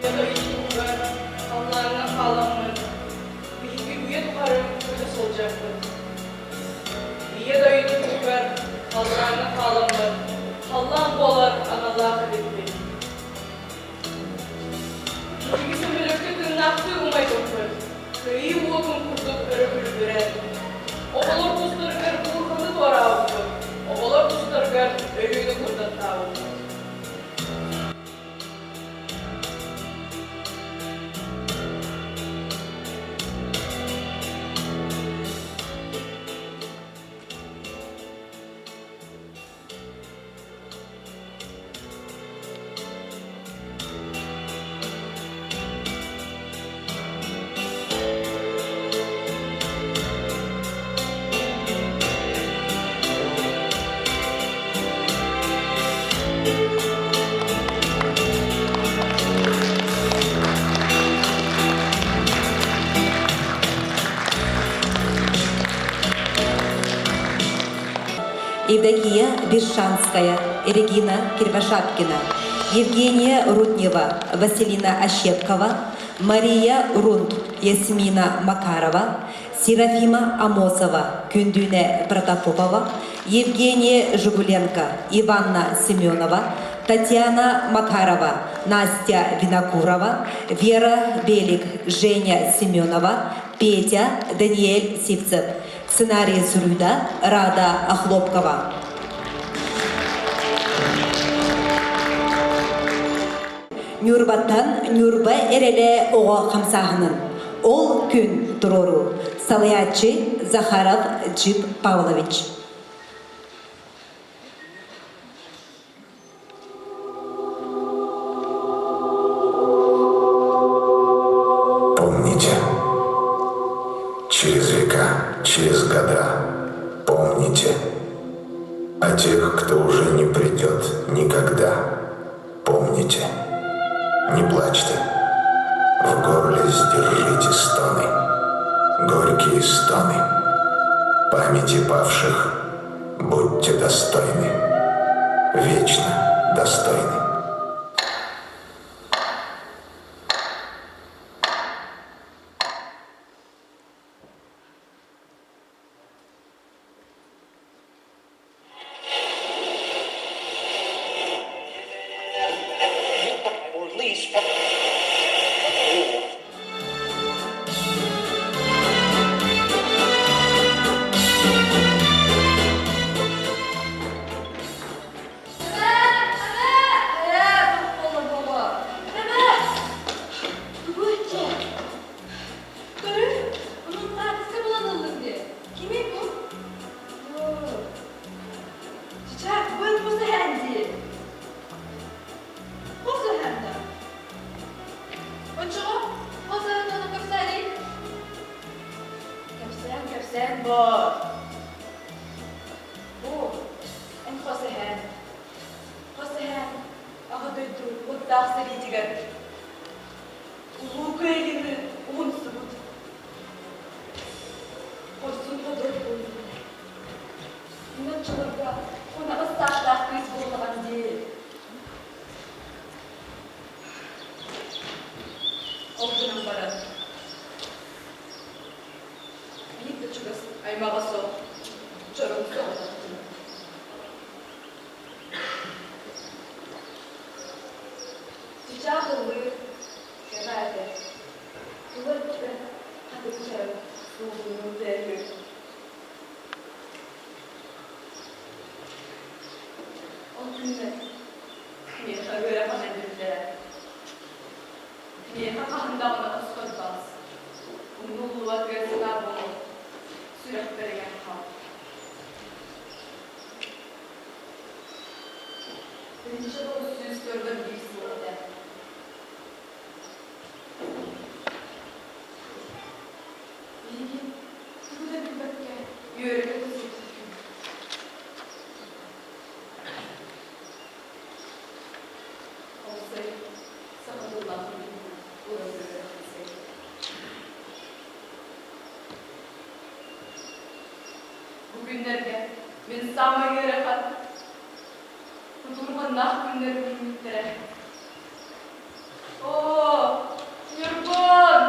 Үйэ дойдутугар халлааҥҥа хааламмыт, биһиги үйэ тухары көтө сылдьарбыт. Ийэ дойду туһугар халлааҥҥа хааламмыт, халлаан буолар аналлаах эбиппит. Биһиги сөмөлүөккэ тыыннаахтыы умайбыппыт, кыайыы уотун курдук өрө күлүбүрэн. Оҕолор тустарыгар буурҕаны туораабыппыт, оҕолор тустарыгар өлүүнү курдаттаабыппыт. Евдокия Бершанская, Регина Кривошапкина, Евгения Руднева, Василина Ощепкова, Мария Рунд, Ясмина Макарова, Серафима Амосова, Күндүнэ Протопопова, Евгения Жигуленко, Иванна Семенова, Татьяна Макарова, Настя Винокурова, Вера Белик, Женя Семенова, Петя Даниэль Сивцев. Сценарий суруйда Рада Охлопкова. Ньурбаттан Ньурба эрэлэ оҕо хамсааһынын Ол күн туруору салайааччы Захаров Джип Павлович. Помните, через века, через года, помните о тех, кто уже не придет никогда. Помните, не плачьте, в горле сдержите стоны, горькие стоны. Памяти павших будьте достойны, вечно достойны. Оччоҕо хос эһэн туһунан кэпсээний? Кэпсээн, кэпсээн боор. Бу эн хос эһээн. Хос эһээн Аҕа дойду уоттаах сэриитигэр Улуу Кыайыыны уһунсубут хорсун хотун буолбут. Мин оччолорго 18 саастаах кыыс буоллаҕым дии. Ол гынан баран, биир да чугас аймаҕа суох чороҥ соҕотохпун. Чычаах ыллыыр, кэҕэ этэ. Тула өттө хатыҥ чараҥ суулунуу тыаһыыр. Ол күннэр миэхэ ыарахан өйдөбүллэрэ. Миэхэ хаһан даҕаны осхойбос, умнуллубат ыар санаа буолан сүрэхпэр иҥэн хаалбыта. 1941 сыл этэ. Биһиги тугу да билбэккэ үөрэ-көтө сылдьар күммүт. Ол сайын саха тыллаах ураты үөрэхтисэй. Бу күннэргэ мин саамай ыарахан, кутурҕаннаах күннэрим үүммүттэрэ. Оо, Ньургун!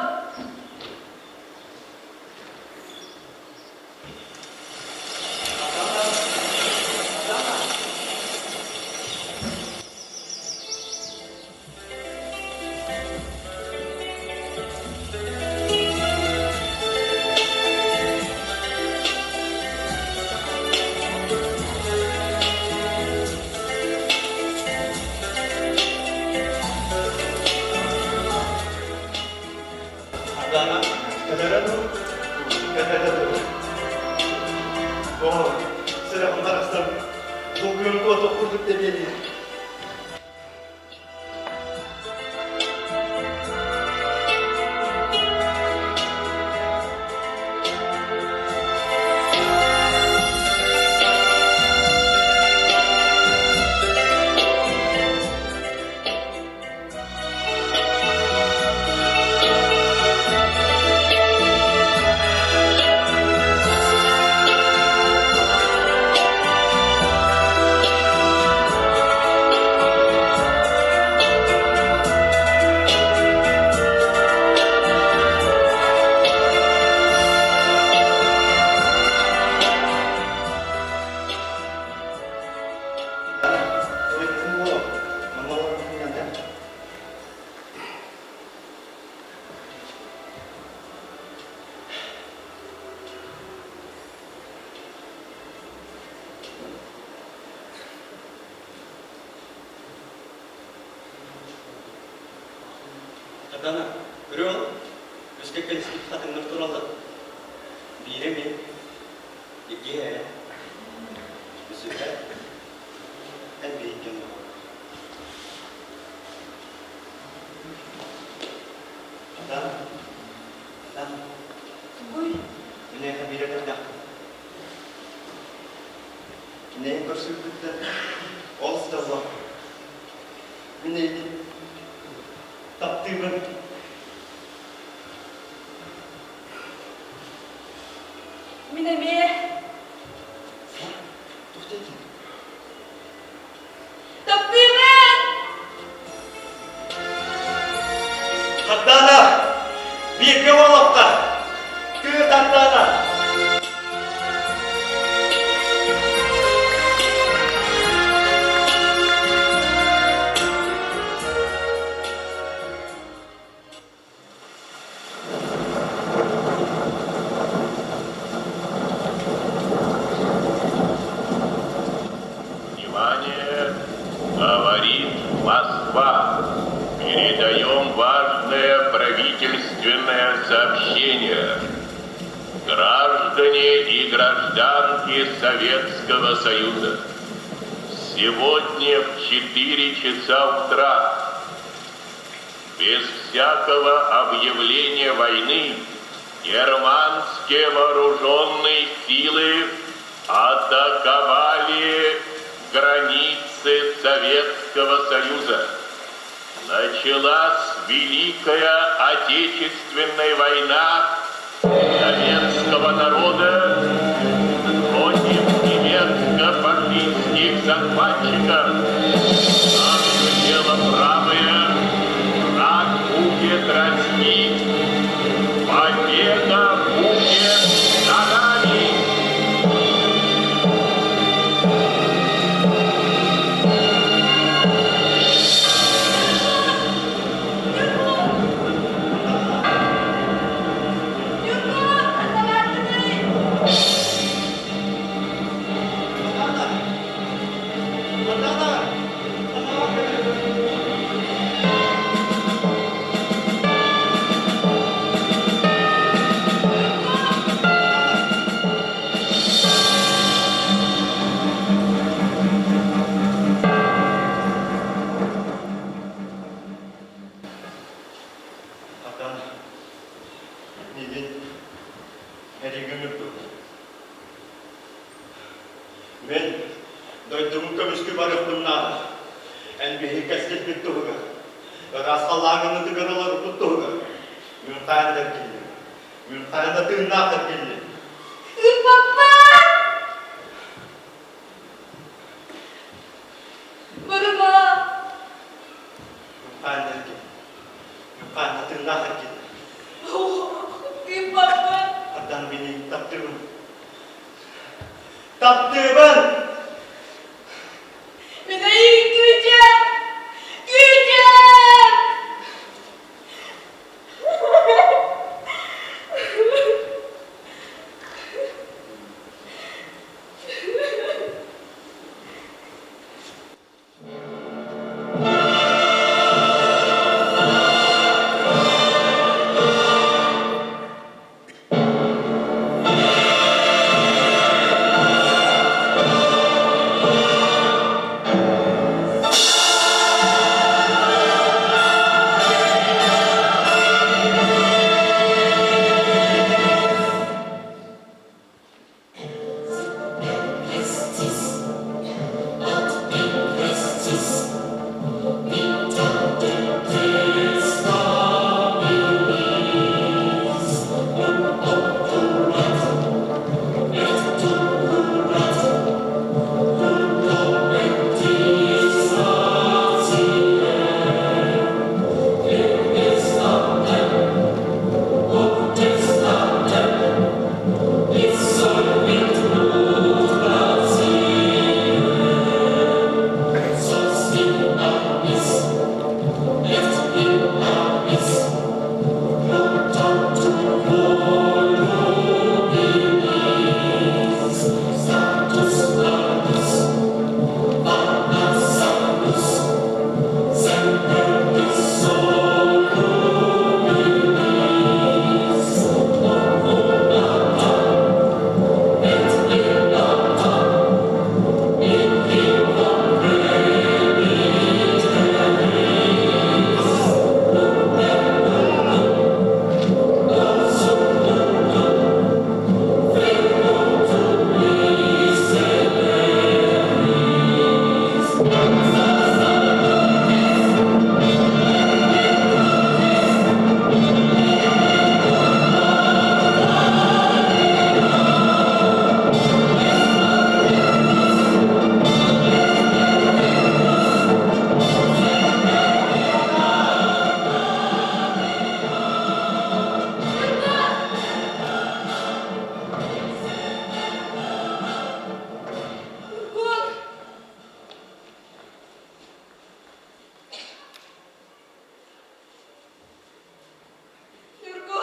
Ардана, кэлэрэ дуу, кэлбэтэ дуу? Оо, сүрэҕим барахсан долгуйан куотуох курдук тэбиэлиир. Дана, көрүөҥ, өскө кэлиспит хатыҥнар тураллар. Биирэ мин, иккиһэ эн, үсүһэ эн биһиккин Дана, Дана. Тугуй? Мин эйиэхэ биир этэрдээхпин. Кинини көрсүбүттэр олус дьоллоох. Мин эйигин таптыыбын. Мин эмиэ. Туох диэтиҥ? Таптыыбын! Хардана! Бииргэ буолуохха! Кыыс Хардана! Внимание! Говорит Москва. Передаем важное правительственное сообщение. Граждане и гражданки Советского Союза, сегодня в 4 часа утра в Без всякого объявления войны германские вооруженные силы атаковали границы Советского Союза. Началась Великая Отечественная война советского народа против немецко-фашистских захватчиков. Наше дело правое, враг будет расти, победа будет за нами! Атан миигин эриҥҥэ ыҥырдылар. Мин дойдубун көмүскүү барыахпын наада. Эн биһиги кэскилбит туһугар, ыраас халлааҥҥын ытыгар олорбут туһугар мин хаһан да эргиллим. Мин хаһан да тыыннаах эргиллим. Ыыппаппа! Барыма! Мин хаһан да эргиллим. Мин хаһан да тыыннаах эргиллим. Ыыппаппа! Ардан мини таптыыбын. Таптыыбын! Мин эйигин күүтүөм! Күүтүөм! Ньургу!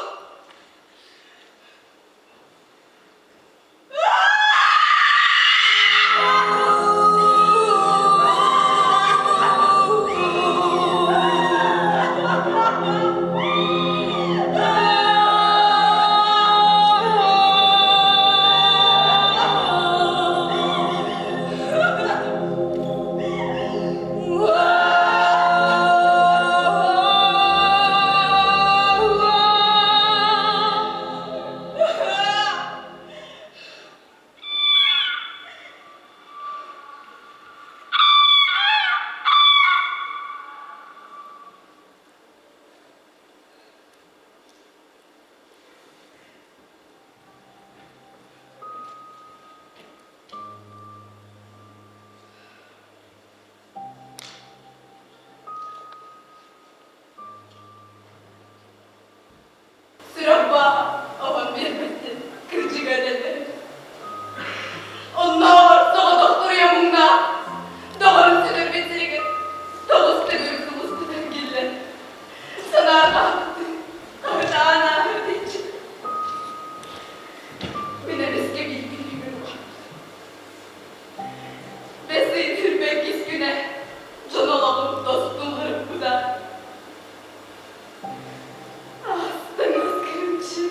Сүрэх бааһа оһон биэрбэттин, кырдьыга этэллэр. Оннооҕор соҕотох туруйа муҥнаах, доҕорун сүтэрбит сиригэр тоҕус төгүрүк сулуспутун киллэр. Санаарҕаабыттыы, хаһытаан ааһар диэччи. Мин эмискэ биир күнүгэр Бэс ый түрбэккис күнэ дьон олоҕун тосту уларыппыта. Астымас кырымчы.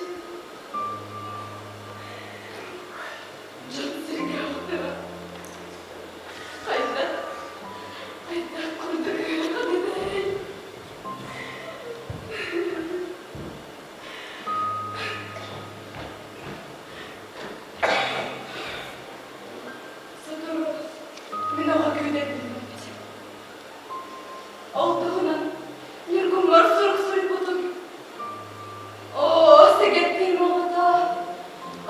Дьон сиргэ охторо. Хайдах, хайдах курдук ыарахан этэй? Сотору мин оҕо күүтэн билбэппитим. Ол туһунан Ньургуммар сурук суруйбутум. Оо, сэгэттиим оҕото,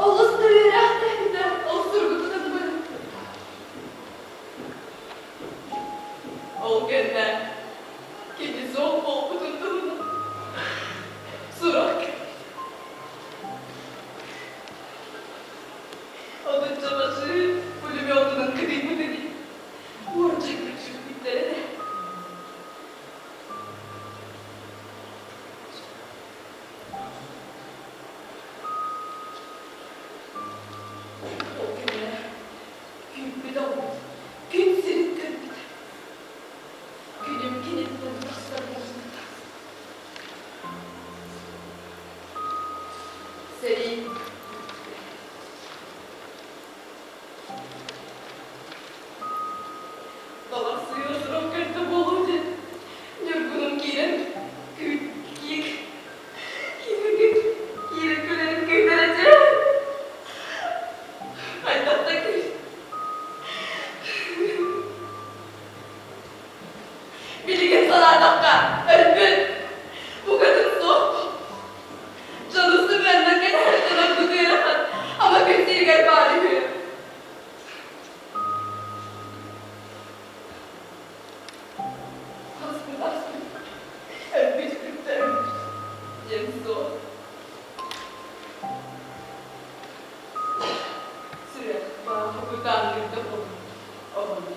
олус да үөрээхтээбитэ ол суругу тутан баран. Ол кэннэ кини суох буолбутун туһунан сурах кэлбит. Отучча башыы пулеметунан кыдыйбыт ини. Уордьаннар сүппүттэр этэ. Ол кэннэ күүппүт оҕобут күн сирин көрбүтэ. Күнүм киниттэн тахсар буолбута. Сэрии Баҕар сыыла сурук кэлтэ буолуо диэн Ньургунум киирэн күүт киик киирэн киирэн күлэрин күүтэрэ дьэ хайдах да күүт Билигин санаатахха өлбүт букатын суох Дьону сымыаннан кэтэһэртэн ордук ыарахан ама күн сиригэр баар үһү. Аспыт аспыт, өлбүт кытта өлбүт диэн суох. Сүрэх бааһа бытааннык да буолбут оҕону.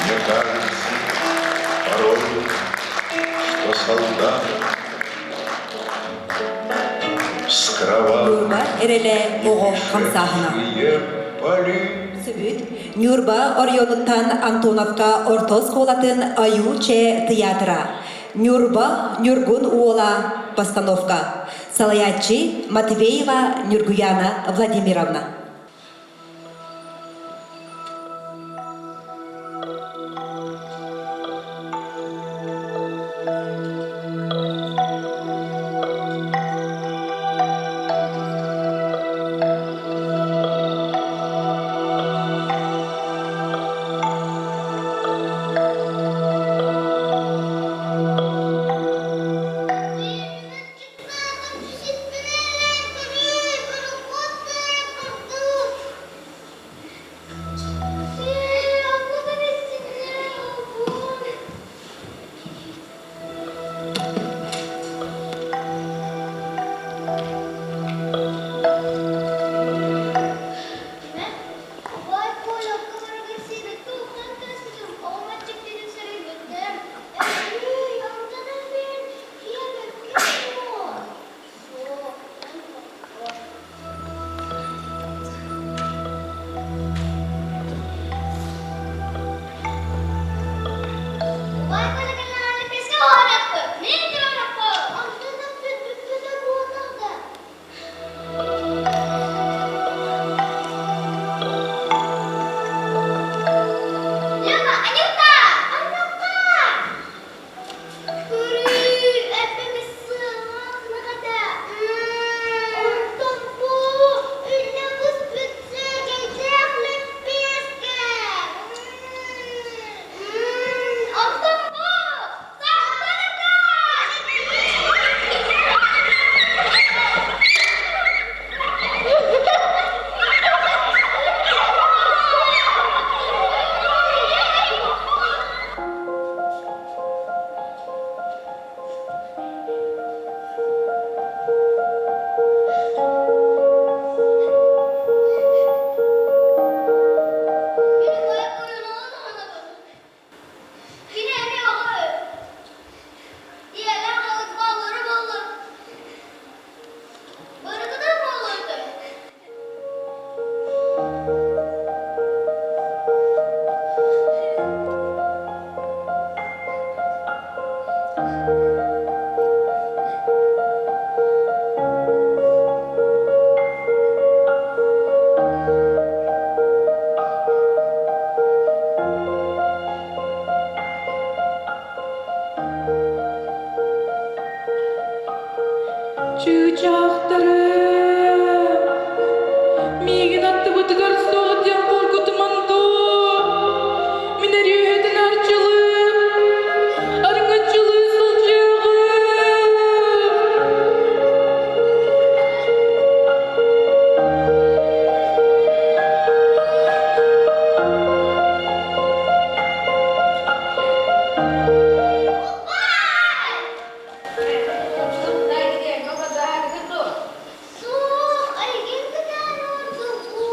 Мне кажется порой, что солдат с кровавым Ньурба эрэлэ оҕо хамсааһына. Сүбүт Ньурба оройуонуттан Антоновка орто оскуолатын Айуу-Чэ тыйаатыра. Ньурба Ньургун уола постановка. Салайааччы Матвеева Ньургуяна Владимировна. Чыычаахтарым, миигин аттыбытыгар суох диэн хоргутуман дуу, мин өрүөһэтин арчылыы, арыҥаччылыы сылдьыаҕым. Суох, эйигин кытаан ордугу.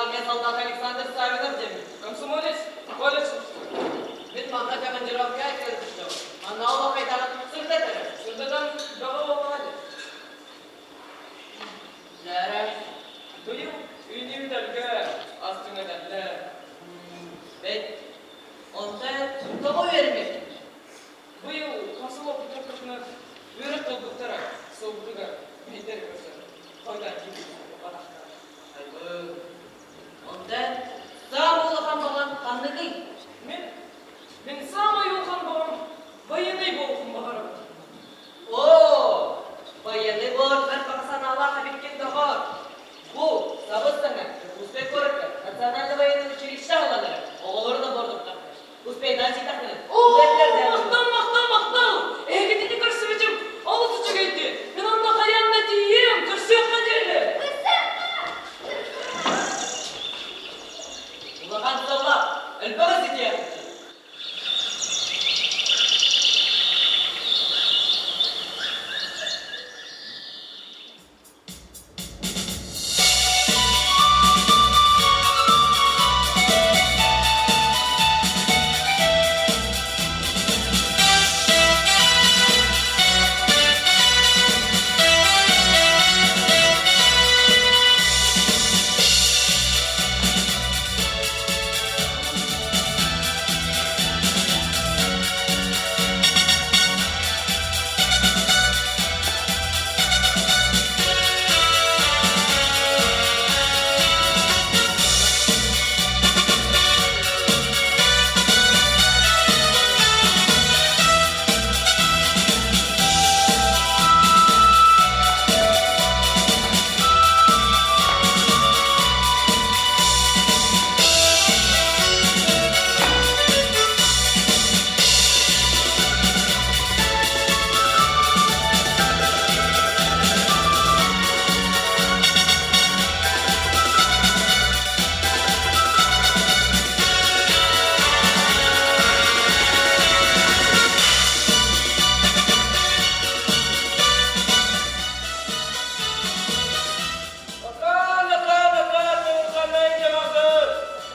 армия солдата Александр Савинов диэммин. Комсомолец, колледж. Мин манна командировка кэлбитим. Манна олох хайдаҕын сырдатарым. Сырдатан бөҕө буоллаҕа дии. Дьээрэ. Быйыл үүнүүтэргэ астыҥаталлар. Бэт. Онтон тоҕо үөрэммэккин? Быйыл комсомол бүтэрбитинэ үөрэх тылбыттара сылбытыгар биһиктэр көрсөн хойутаан киирбит батахтара. Айбы. Онтон саамай улахан баҕаҥ ханныгый? Мин, мин саамай улахан баҕам военный буолуохпун баҕарабын. Оо, военный буоларгар баҕа санаалаах эбиккин доҕоор. Бу сабыс-саҥа Дьокуускай куоракка национальнай военный училище аһылланара оҕолору да бордуктахтар. Успейдаан ситахтына. Оо, махтал, махтал, махтал! Эһигитини көрсүбүтүм олус үчүгэйди. Мин онно хайаан да тиийиэм, көрсүөххэ диэри. Улахан сыллаах, элбэҕи ситиэхпит.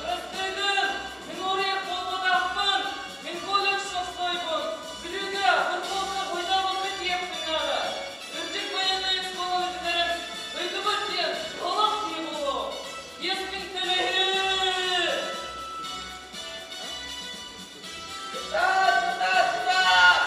Кырастыыгын, мин уоруйах буолбатахпын, мин колледж шоссойбун, Бүлүүгэ футболга хойдообокко тиийиэхпин наада. Үрдүк военнай оскуоланы бүтэрэн, дойдубар диэн олох киһи буолуо. Иэспин төлөһүү! Кытаат, кытаат, кытаат!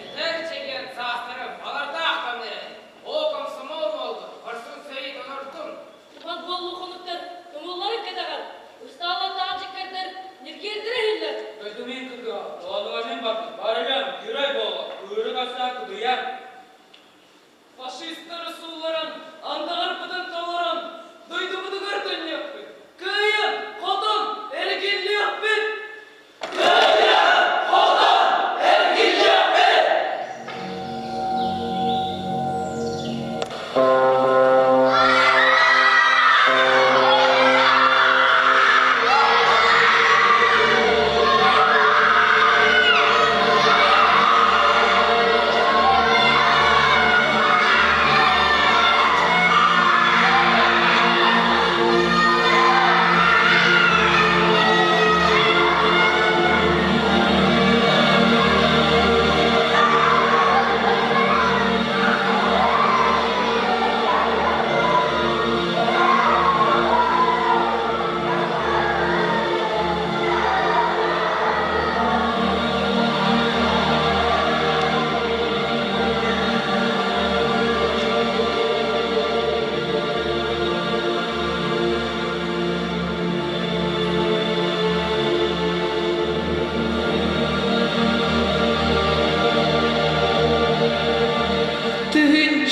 Эдэр чэгиэн саастарым балардаах кэмнэрэ, оо комсомол буоллун, хорсун сэрии толордум. Туман буолуу хонуктар тумулларын кэтэҕэр, устаалар таачыккардар ньиргиэрдэрэ иһиллэр. Дойдумин кытыга, оонуга мин бардым, барыгам, герой буолла, ырык аса кытыйар. Фашистары суулларан, андаҕарбытын толорон, дойдубутугар төннүөхпүт, кыайан, хотон, эргиллиэхпит! Кыайан, хотон, эргиллиэхпит!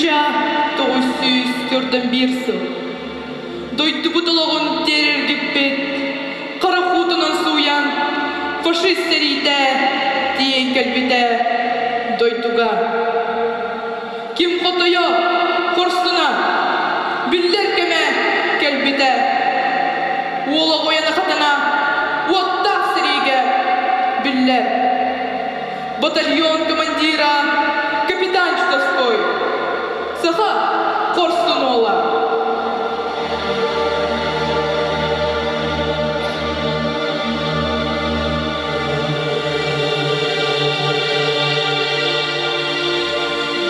1941 сыл. Дойдубут олоҕун тиэрэргиппит, харах уутунан сууйан, фашист сэриитэ тиийэн кэлбитэ дойдуга. Ким хотойо, хорсуна, биллэр кэмэ кэлбитэ. Уола уойана хатана, уоттаах сэриигэ биллэр. Батальон командира капитан Чудовской, саха хорсун уола.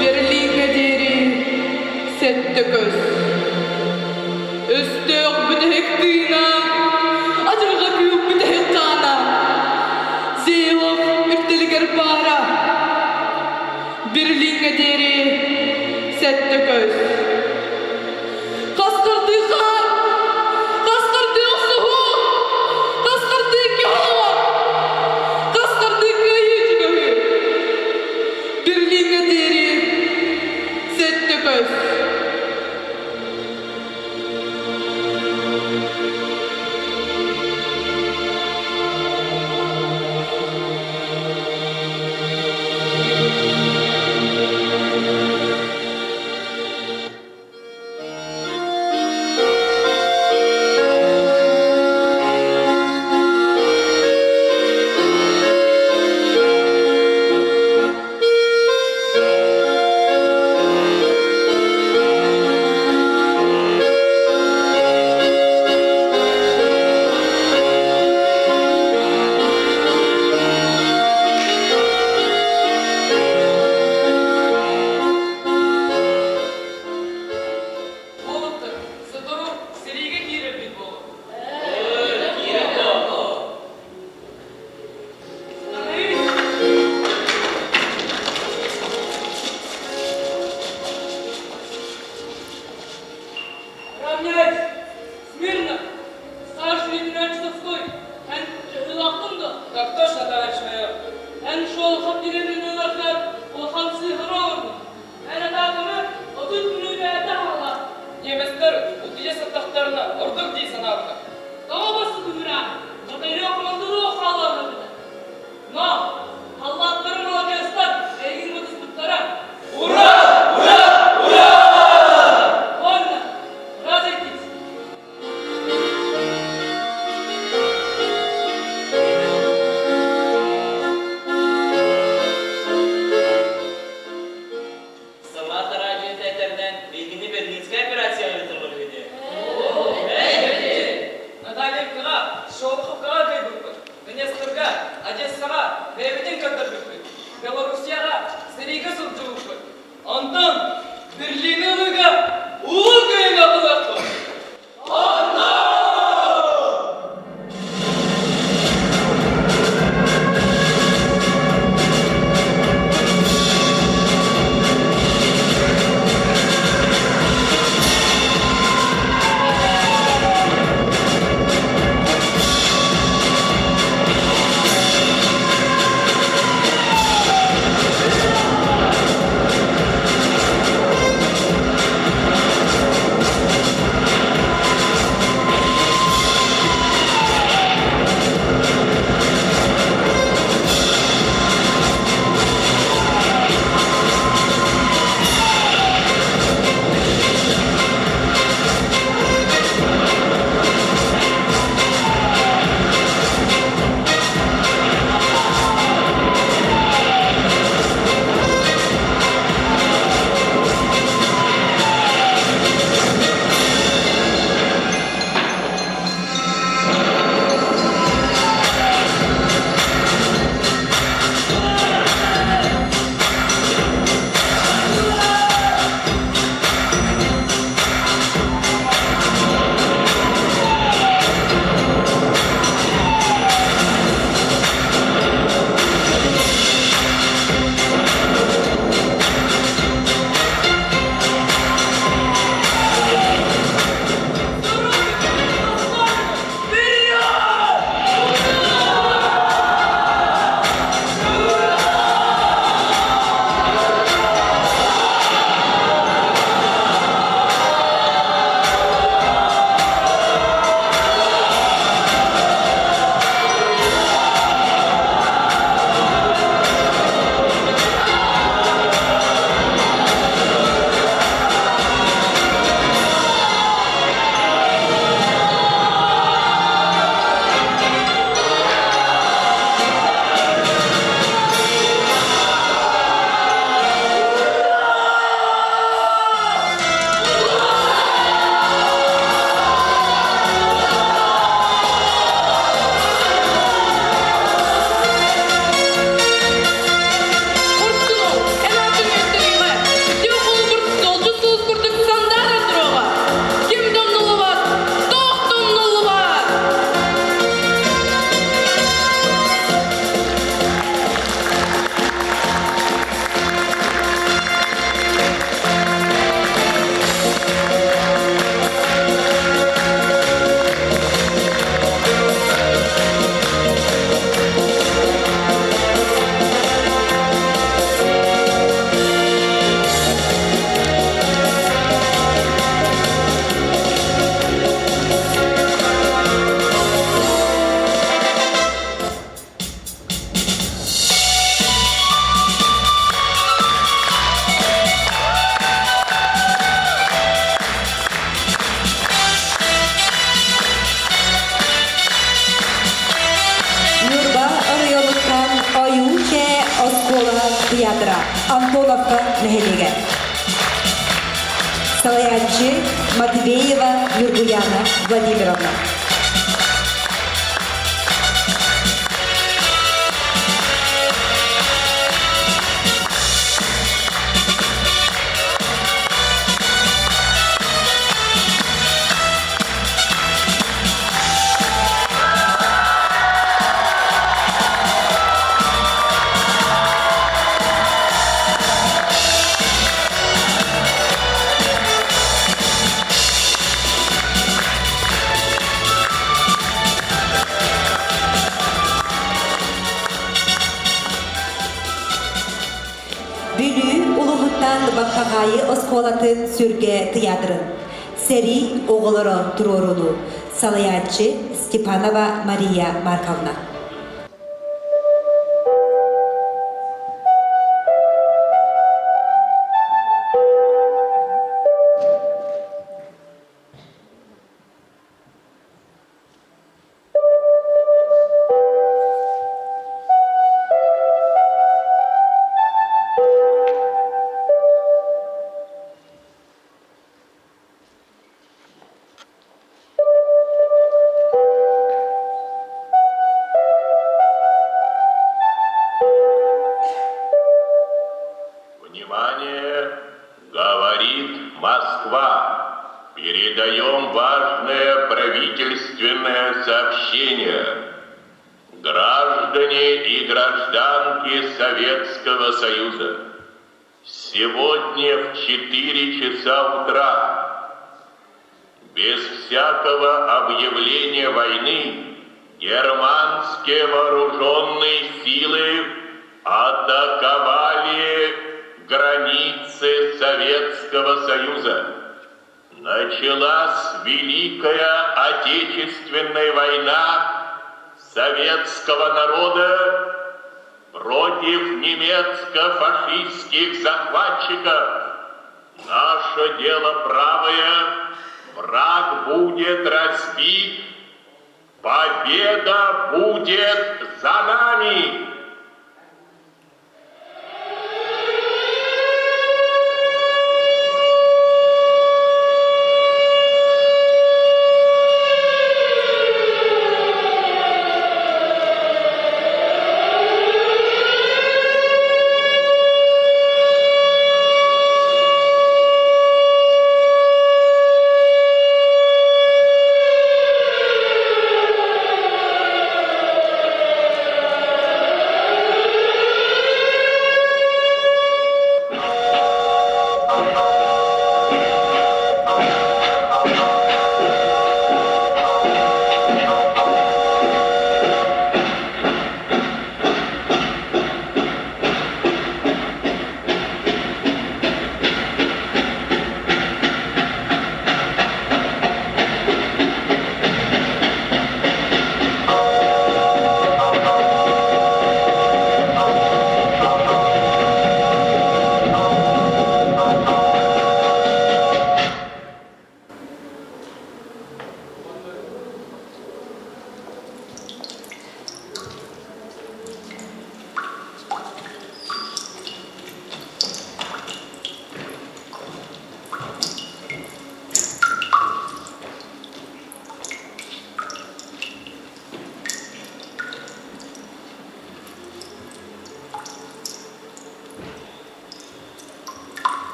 Берлиҥҥэ диэри сэттэ көс. Өстөөх бүтэһик тыына, адьырҕа кыыл бүтэһик хаана. Зейлов үрдэлигэр баара. Берлиҥҥэ диэри сэттэ көс. Хастардыы хаан, хастардыы охсуһуу, хастардыы киһи хастардыы кыайыы чугаһыы. Берлиҥҥэ диэри сэттэ көс. Уолуктар, сотору сэриигэ киирэрбит буолуо. Равняйсь! Смирно! Старший лейтенант Чудовской, эн чыһыылааххын да? Так точно, товарищ майор. Эн шолохов деревняларга улахан сыыһары оҥорбут. Эн атааканы 30 мүнүүтэ хаалла. Немецтэр утуйа сыттахтарына ордук дии санаабыта. Тоҕо бассытыыра, батальон командиры хаалларбыта. Но халлааттары маладьыастар эйигин батыспыттара. Ура! Ура! Ура! Вольно! Разойтись! Антоновка нэһилиэгэ. Салайааччы Матвеева Нюргуяна Владимировна. Бүлүү улууһуттан Баппаҕаайы оскуолатын сүргэ тыйаатырын Сэрии оҕолоро туруорууну салайааччы Степанова Мария Марковна. Внимание! Говорит Москва! Передаем важное правительственное сообщение. Граждане и гражданки Советского Союза, сегодня в 4 часа утра, без всякого объявления войны, германские вооруженные силы атаковали границы Советского Союза. Началась Великая Отечественная война советского народа против немецко-фашистских захватчиков. Наше дело правое, враг будет разбит, победа будет за нами!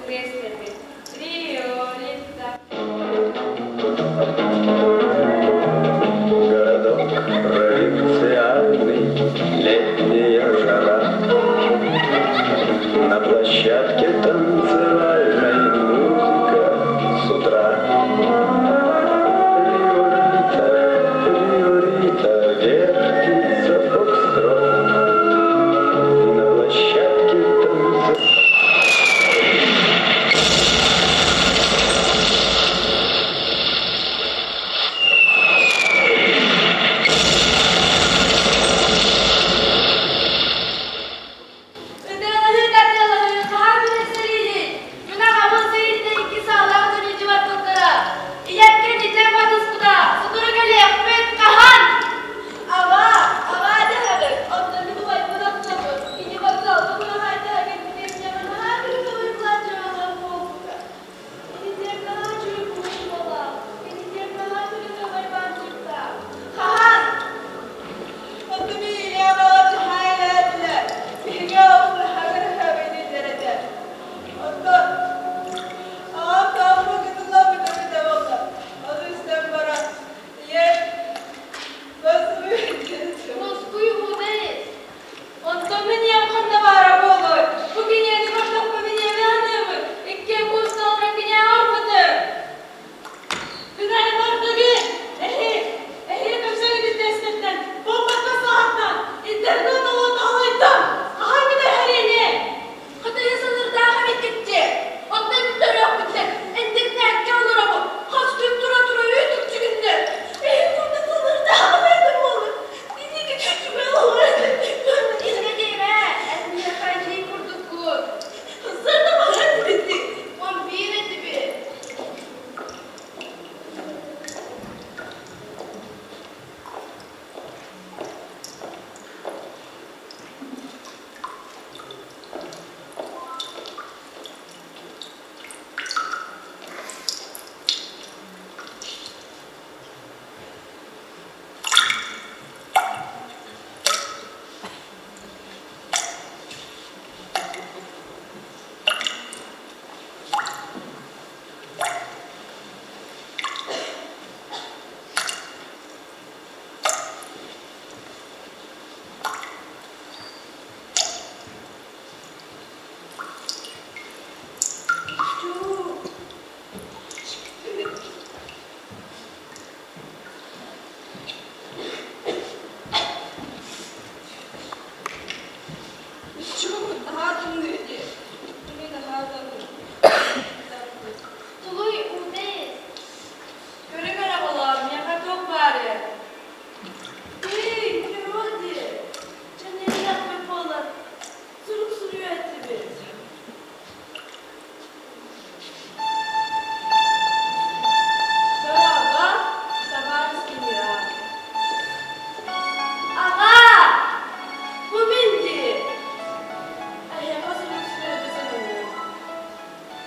тыас кэлбит. Риолитта. Городок провинциальный, летняя жара. На площадке танцевальной музыка с утра. Риорита, Риорита, вертится фокстрот. На площадке танцевальной. Ытыалаһыы тардыалаһыы хаһан бүтэр сэрииний? Мин аҕабын сэрииттэн икки саалаах дьон илдьэ барбыттара. Ийэккин итэ батыспыта, сотору кэлиэхпит, хаһан? Аҕаа, аҕаа дэһэҕин, онтон мин убайбын аттабын. Кини вокзалга быраһаайдаһа кэлбитин миэхэ наһаа кырасыабай былааччыйалаах буолбута. Итинник наһаа үчүгэй куукулалаах, итинник наһаа кырасыабай баанчыктаах. Хаһан? Оттон ийэм аҕам хаайылаатылар. Биһиги аҕабыт наһаа кырасыабай дииллэр этэ. Оттон аҕам тааммын кытыллан бүтэ буолла. Ону истэн баран, ийэм Мускуй удай. Онтон мин ийэм ханна баара буолуой? Бу киниэни көрдөхпө мин ийэми аныыбын. Икки куусталара киниэхэ орпутум. Күнай бардыгы, эһи, эһи көпсөҥүтүн тэстэртэн, буолбакка саҕаттан, интернет олоҕун алайдым. Хаһан бүтэр эриэни? Хатыйы сылырдаах эбиккит дии. Онно мин төрүөхпүттэн интернетке олоробун. Хас күн тура-тура үүт үкчүгүннэ. Эһи курдук сылырдаах эбэтэ буолун. Инники үчүгэй олорор Иннэ диэмэ, эн миэхэ эдьиий курдуккун. Сырда баҕар этибит. Он биир этибит. Тулуй Удай. Көрүҥ эрэ оҕолоор, миэхэ туох баарый? Эй, природе! Дьэннэриэхпит буолар, сурук суруйуо этибит. Дорообо, табаарыс генерал. Аҕаа! Бу мин дии. Эһиэхэ сурук суруйарга сананным.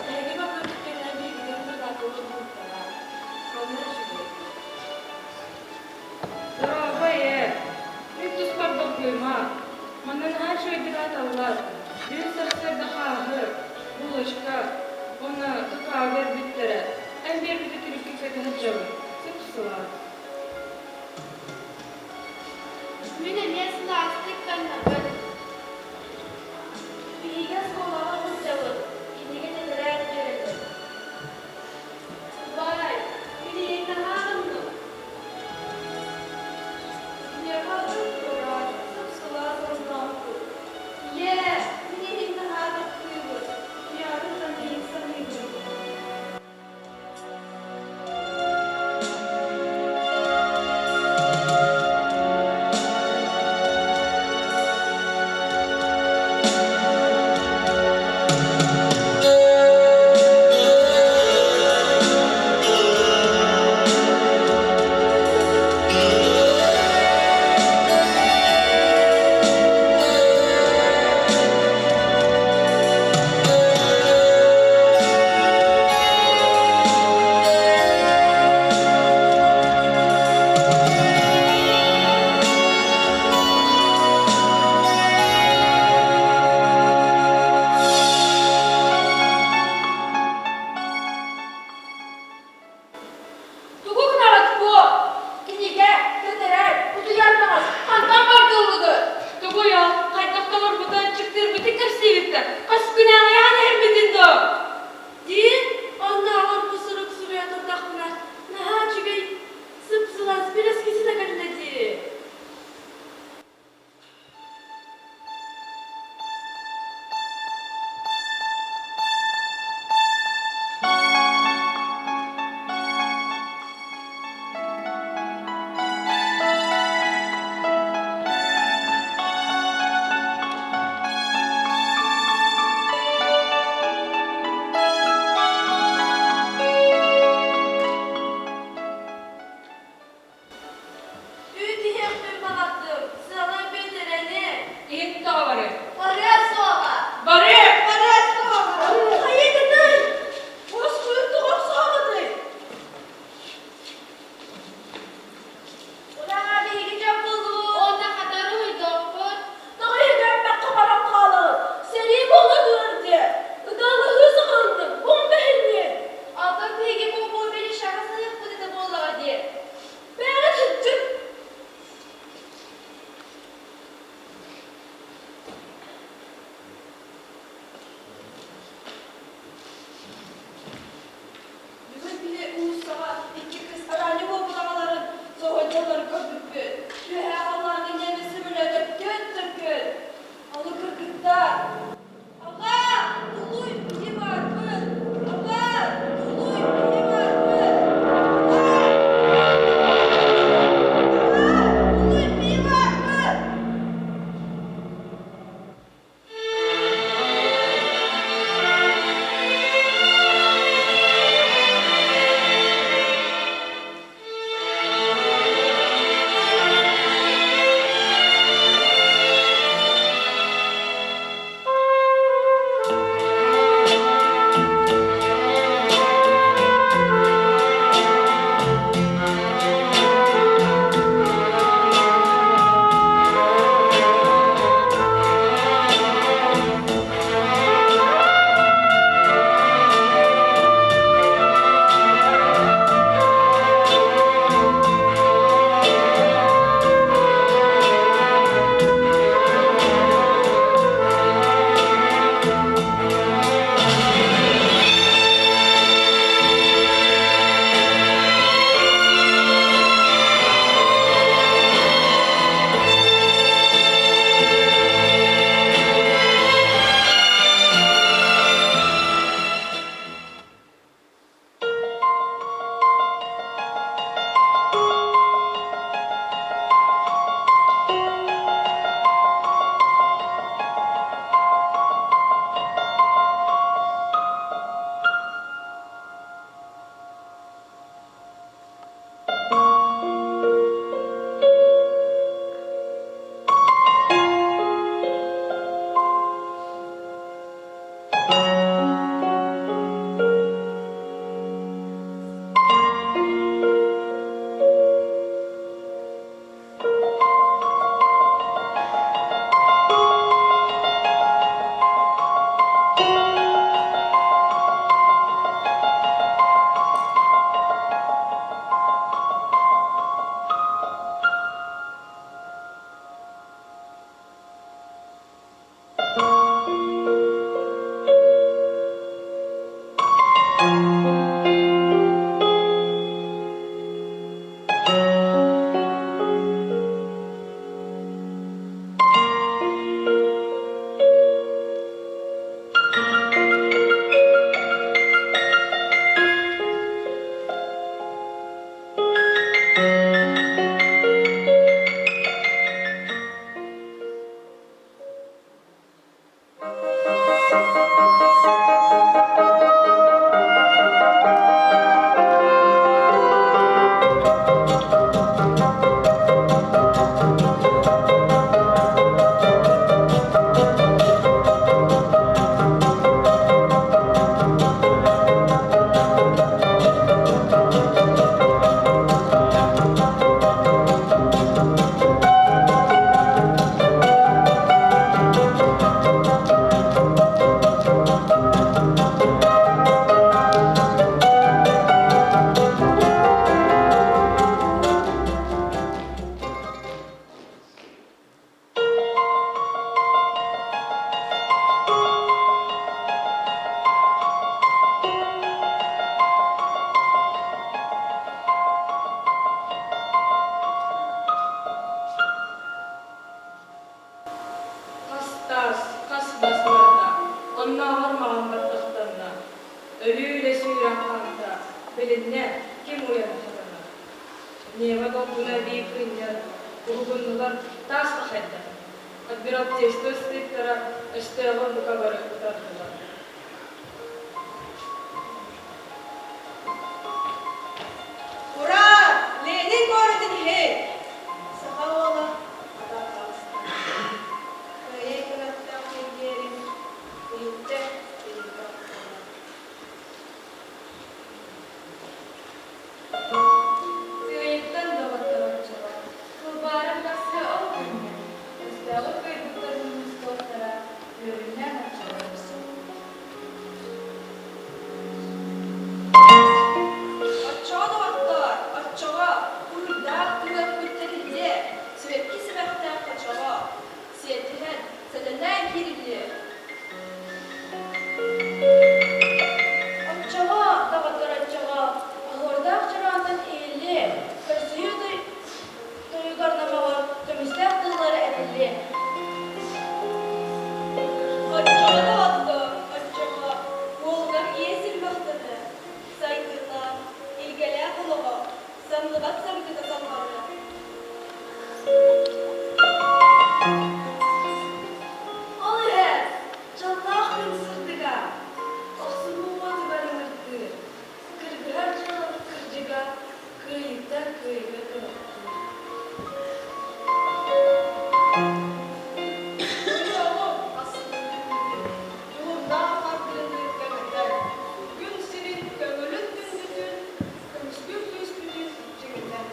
Эһиги бакыппыт кэннэ биһигитин кытаатыллар буолтаҕа. Манна үчүгэй. Дорообо, ээ. Мин туспар долгуйума. Манна наһаа үчүгэйдик аһаталлар. Бүгүн сарсыарда хааһы, булочка уонна какао биэрбиттэрэ. Эн биэрбити тириккин кэтэ сылдьабын. Сып-сылаас. Мин эмиэ сылаастык таҥнабын. Биһиги оскуолаҕа сылдьабыт, кинигэ тэтэрээт үөрэтэр. Бай, мин ийэҥ наһаа аҕынным. Киниэхэ ытык тураат, сып-сылаас оронноохпут. Ийээ, мин иһин наһаа таптыыбын. Ийэҕин саныйын саныыбын. диэбиттэр. Хас күн аҕыйаан иһэрбитин дуо? Диэн, оннооҕор бу сурук суруйа турдахпына, наһаа үчүгэй сып-сылаас бэрэскисинэ кэллэ дии. Үүт иһиэхпин баҕардым, сыалай биллэрэни. Иһин тоҕо барыа? Барыа суоҕа. Барыа! Барыа суоҕа. Хайыгыный? Уоскуйун тоҕо охсуоҕутуй? Ураҕа биһиги дьон буоллубут. Уонна хатары уйдуохпут. Тоҕо иһигэрбэххэ баран хаалаҕыт? Сэрии буола турар диэ. Ытаалаһыы саҕаланна. Уҥ бэһинниэ. Алтан биһиги бу били шаҕа сыһыахпыт этэ буоллаҕа дии. Бэҕэ сылдьын. Бүгүн биһи уулуссаҕа икки кыыс араанньы буолбут аҕаларын соһуйдалларын көрбүппүт. Үөһээ халлааҥҥа немец сөмөлүөтэ көт-төркүн. Ону кыргыттар Аҕаа, тулуй, киһи баарбын! Аҕаа, тулуй, киһи баарбын! Аҕаа! Аҕаа, тулуй, киһи баарбын! таас, хас бас барыта, оннооҕор маҕан баттахтанна. Өлүү үлэ сүүрэн хаамта, билиннэ, ким уйан хатанар. Нева долгуна эбии кыынньар, уһугуннулар, таас хахайдар. Адмиралтейство ыстыыктара өстөөҕү бука бары утардылар. Ура! Ленин куоратын иһин! Саха уола атах таҕыста. Кыайыы кынаттаах киргиэрин иһиттэ илиитэ охтоно. Тыайыттан доҕоттор оччоҕо, кылбаарым тахсыа ол күҥҥэ, өстөөҕү кыайбыттарын мустуохтара, үөрүннээх оччоҕо көрсүөхпүт. Оччоҕо доҕоттоор, оччоҕо уруйдаах тыһыахпыт тэриллиэ, сибэкки симэхтээх хочоҕо, сиэтиһэн, сэлэлээн киириллиэ. Оччоҕо, доҕоттор, оччоҕо оһуордаах чороонтон иһиллиэ, көрсүһүү тойугар номоҕор көмүстээх тыллары этиллиэ. Оччоҕо доҕоттор, оччоҕо уолугар ийэ сирмэхтэнэ, сайдыылаах, илгэлээх олоҕо самныбат саргыта салҕаныа. Ол иһэр дьоллоох күн сырдыга, охсуһуу уотугар ыҥыртыыр, кыргыһар дьолун кырдьыга кыайыыттан кыайыыга кынаттыыр. Дьолу астыыр, дьулурдаах хардыыны кэҥэтэр, күн сирин көҥүлүн күндүтүн, көмүскүүр күүспүтүн чиҥэтэр.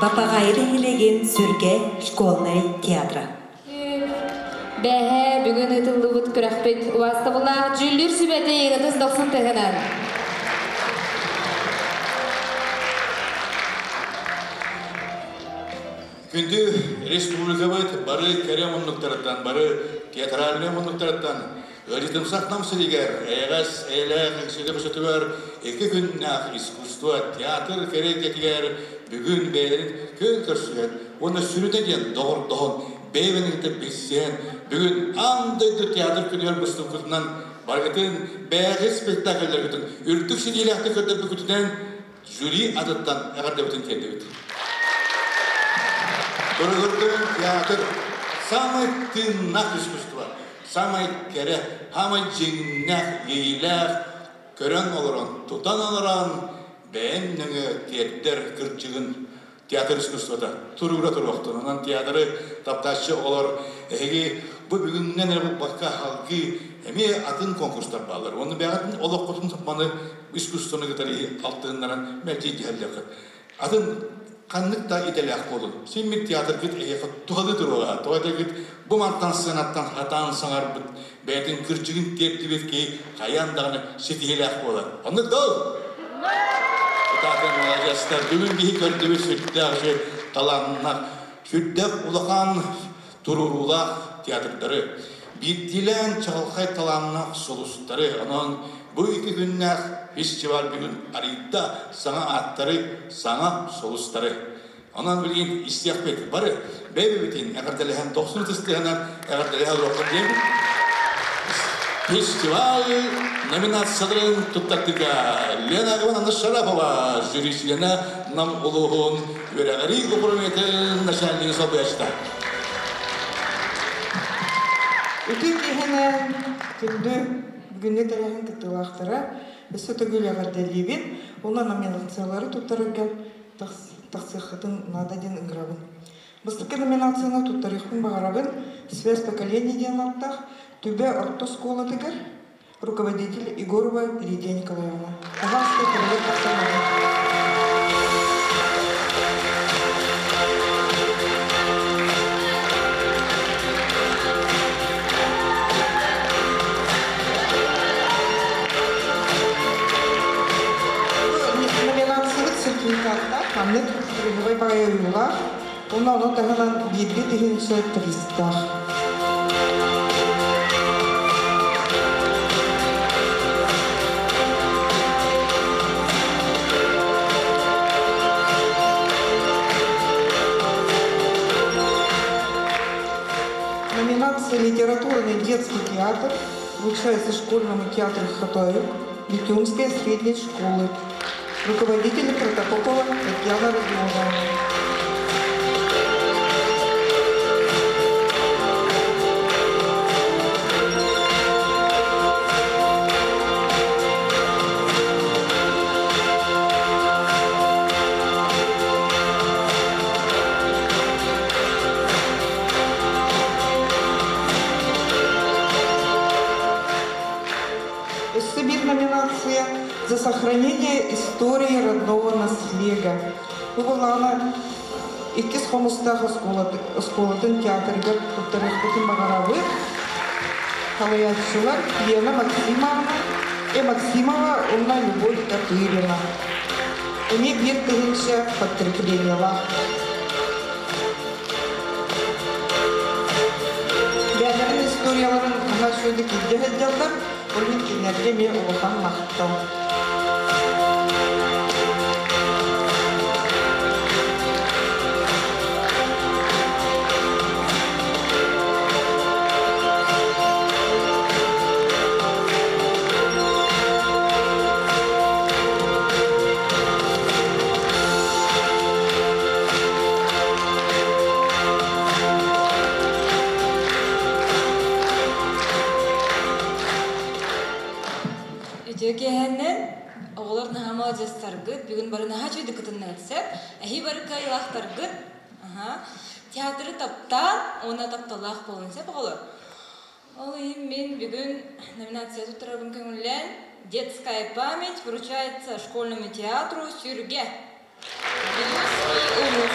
Бапаҕайы нэһилиэгин Сүргэ школьнай театра. Бэһээ бүгүн ыытыллыбыт күрэхпит убаастабыллаах дьүүллүүр сүбэтэ Ытыс дохсун тыһынан. Күндү республикабыт бары кэрэ муннуктарыттан, бары театральнай муннуктарыттан ыалдьытымсах Нам сиригэр эйэҕэс, эйэлээх үҥсүүтэ көсөтүгэр икки күннээх искусство, театр кэрэ эйгэтигэр бүгүн бэйэлэрин күөн көрсүһэн уонна сүрүнэ диэн доҕордоһон, бэйэ-бэйэлэрин билсиһэн, бүгүн аан дойду театр күнүгэр мустубуккутунан барыгытын бэйэҕит спектакльларгытын үрдүк ситиилээхтик көрдөрбүккүтүнэн жюри атыттан эҕэрдэбитин тиэрдэбит. Туругурдун театр самый тыыннаах искусство, самый кэрэ, самый дьиҥнээх, иэйиилээх көрөн олорон, тутан олорон бэйэҥ нөҥүө тиэрдэр кырдьыгын театр искусствота туругура туруохтун. Онон театры таптааччы оҕолор эһиги бу бүгүҥҥэн эрэ булбакка салгыы Эмиэ атын конкурстар бааллар. Уонна бэйэҕитин олоххутун маны искусствоны кытары алтыһыннаран мэлдьи дьиһэллэххит. Атын ханнык да идэлээх буолун. Син бир театргыт эһиэхэ туһалыы туруоҕа. Тоҕо этэгит бу мантан сыанаттан хатаан саҥарбыт, бэйэтин кырдьыгын тиэрдибит киһи хайаан даҕаны ситиһиилээх буолар. Оннук доо? Кытаатан маладьыастар. Бүгүн биһи көрдүбүт сүрдээх үчүгэй талааннаах, сүрдээх улахан туруоруулаах театрдары, биирдиилээн чаҕылхай талааннаах сулустары, онон бу ити күннээх фестиваль бүгүн арыйда саҥа ааттары, саҥа сулустары. Онон билигин истиэхпит бары бэйэбитин эҕэрдэлэһэн дохсун ытыстыһынан эҕэрдэлэһэ олоруохха диэн фестиваль номинацияларын туттардыга Лена Ивановна Шарапова жюри чилиэнэ Нам улууһун үөрэҕирии управлениетын начальнига солбуйааччыта. Үтүө киэһэнэн күндү бүгүҥҥү тэрээһин кыттыылаахтара өссө төгүл эҕэрдэлиибин уонна номинациялары туттарарга тахсыаххытын наада диэн ыҥырабын. Бастакы номинацияны туттарыахпын баҕарабын «Связь поколений» диэн ааттаах Түбэ орто оскуолатыгар руководитель Егорова Лидия Николаевна. Пожалуйста, кабинет тахсан Номинациябыт сертификаттаах, маннык призовой баайыллаах, уонна ону таһынан бииргэ тыһыынча туристаах. Номинация «Литературный детский театр» вручается школьному театру «Хатоев» Бетюнской средней школы. Руководитель Протопопова Татьяна Родионовна. Өссө биир номинация «За сохранение истории родного наслега». Бу буоллаҕына иккис хомустаах оскуолатын театрыгар туттарыахпытын баҕарабыт. Салайааччылар Лена Максимовна, Э Максимова уонна Любовь Татырина. Эмиэ биир тыһыынча подкреплениелаах. Бэйэлэрин историяларын наһаа үчүгэйдик илдьэ сылдьаллар, ол иһин кинилэргэ эмиэ улахан махтал. Үтүө киэһэннэн оҕолор наһаа маладьыастаргыт, бүгүн бары наһаа үчүгэйдик кытыннарыт сөп. Эһии бары кыайыылаахтаргыт. Аха. Театры таптаан уонна тапталлаах буолун сөп оҕолор. Ол иһин мин бүгүн номинация туттарарбын көҥүллээн «Детская память» вручается школьному театру «Сүргэ». Вилюйский улус.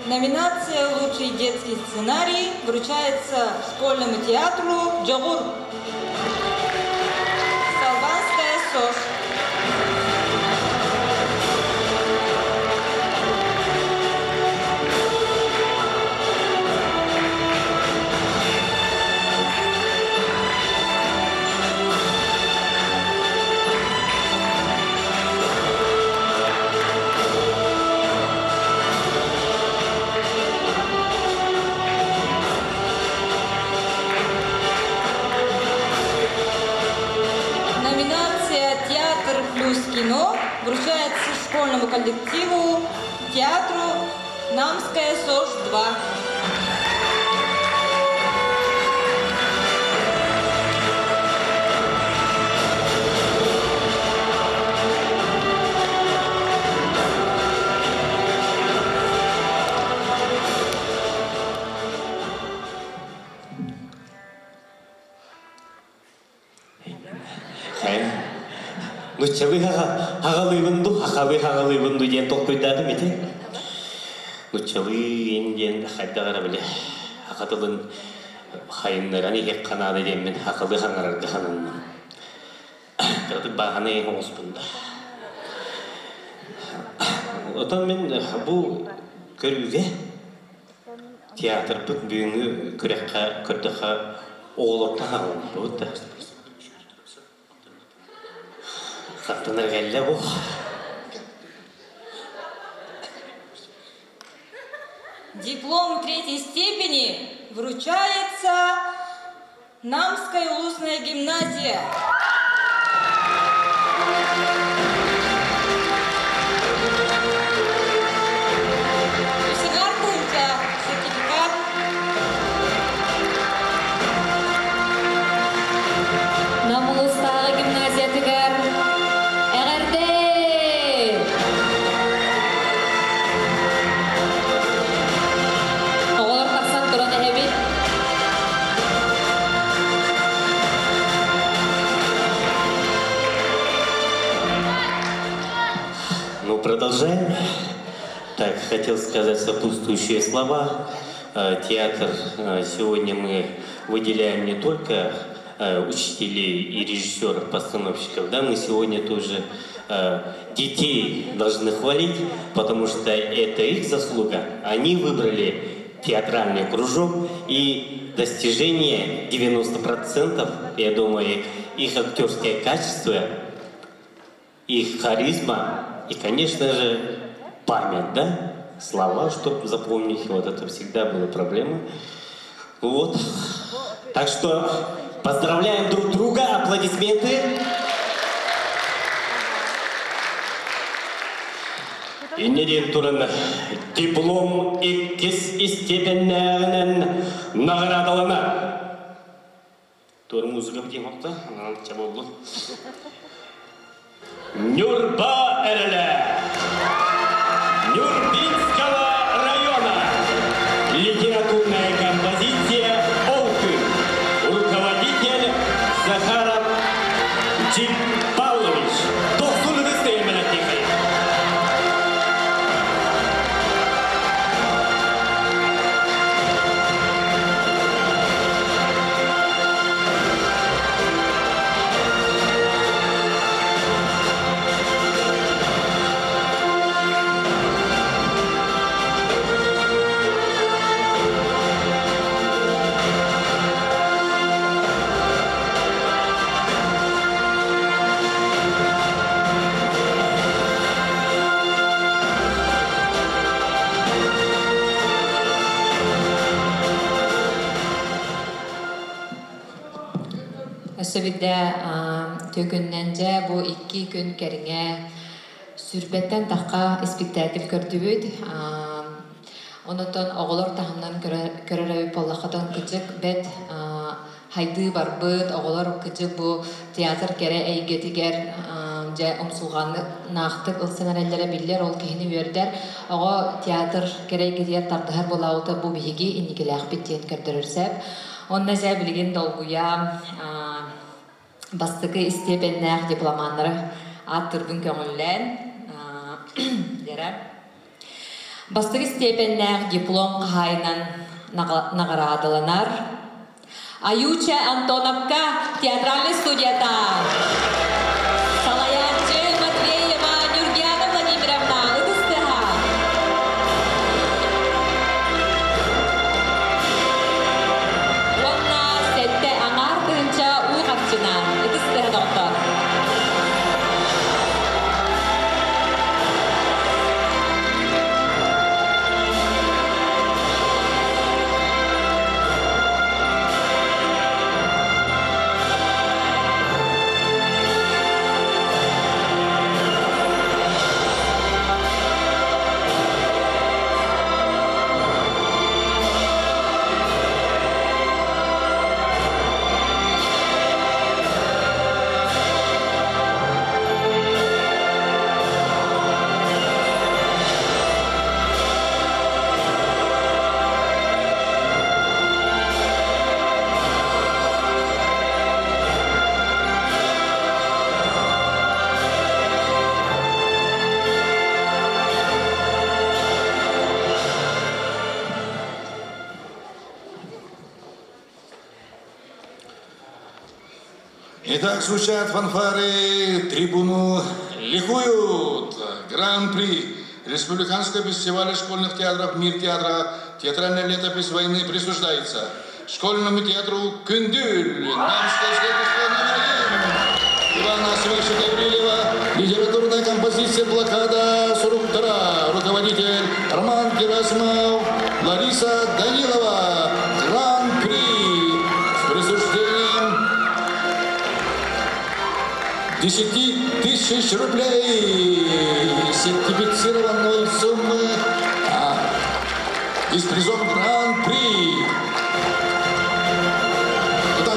Номинация «Лучший детский сценарий» вручается школьному театру «Джогур». Салбанская СОС. плюс кино вручается школьному коллективу театру «Намская СОЖ-2». Нуччалыы хаҕалыыбын дуу, хахалыы хаҕалыыбын дуу диэн толкуйдаатым ити. Нуччалыы диэн хайдах эрэ били саха тылын хайыннаран иһиэххэ наада диэммин хахалыы хаҥарарга сананным. Кыратык бааһынай оҥоспун да. Отон мин бу көрүүгэ Театрбыт бүгүҥҥү күрэххэ көрдөххө оҕолортон аҕалбыт да. Хаттанар кэллэ бу. Диплом третьей степени вручается Намская улусная гимназия. Үсүгар тыһыынча сертификат. Нам улуустааҕы гимназиятыгар эҕэрдэ! Оҕолор тахсан туран эһэбит. Ну, продолжаем. Так, хотел сказать сопутствующие слова. Театр сегодня мы выделяем не только учителей и режиссеров, постановщиков, да, мы сегодня тоже детей должны хвалить, потому что это их заслуга. Они выбрали театральный кружок и достижение 90%, я думаю, их актерское качество, их харизма и, конечно же, память, да? Слова, чтобы запомнить, вот это всегда была проблема. Вот. Так что поздравляем друг друга, аплодисменты. Инньэ диэн туран диплом иккис истиэпэннээҕинэн наҕараадаланар. Туор музыка диэн охто, ча буоллун. Ньурба эрэлэ! Нюрбинского района! Литературная композиция «Ол күн». Руководитель Захаров Джим Павлович. Тохсун ытыс Өссө биирдэ түгүннэн дьэ бу икки күн кэриҥэ сүүрбэттэн тахха испиктээкил көрдүбүт. Онотон оҕолор таһымнан көрөр эбит буоллаххытын кыдьык бэт хайдыы барбыт, оҕолор кыдьык бу театр кэрэ эйгэтигэр дьэ умсулҕаннаахтык ылсан эрэллэрэ биллэр, ол киһини үөрдэр. Оҕо театр кэрэ эйгэтигэр тардыһар буолаабыта бу биһиги инникилээхпит диэн көрдөрөр сөп. Онно дьэ билигин долгуйа бастакы истиэпэннээх дипломаннары ааттырбын көҥүллээн дэрэ. Бастакы истиэпэннээх диплом хаһаайынан наҕараадаланар Аютя Антоновка театральный студията. Салайааччы Матвеева Нюргиана Владимировна ытыстыһа. Уонна сэттэ аҥаар тыһыынча уу харчына ытыстыһа доҕоттор. Итак, звучат фанфары, трибуну ликуют. Гран-при Республиканского фестиваля школьных театров «Мир театра» «Театральная летопись войны» присуждается школьному театру «Күндүл» Намская школа номер 1 Ивана Асимовича Гаврилева, литературная композиция «Блокада Суруктара», руководитель Роман Герасимов, Лариса Данилова, Гран-при с присуждением 10 тысяч рублей сертифицированной суммы и с призом Гран-при. Куда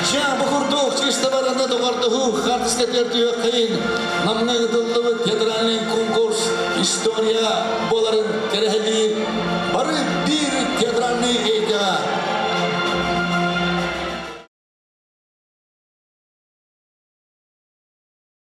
Ча бу курдук чистабарында доҕордоһуу хаартыска түһүөххэйиҥ Намҥа ыытыллыбыт театральный конкурс история буоларын кэрэһэлиир бары биир театральный эйгэҕэ.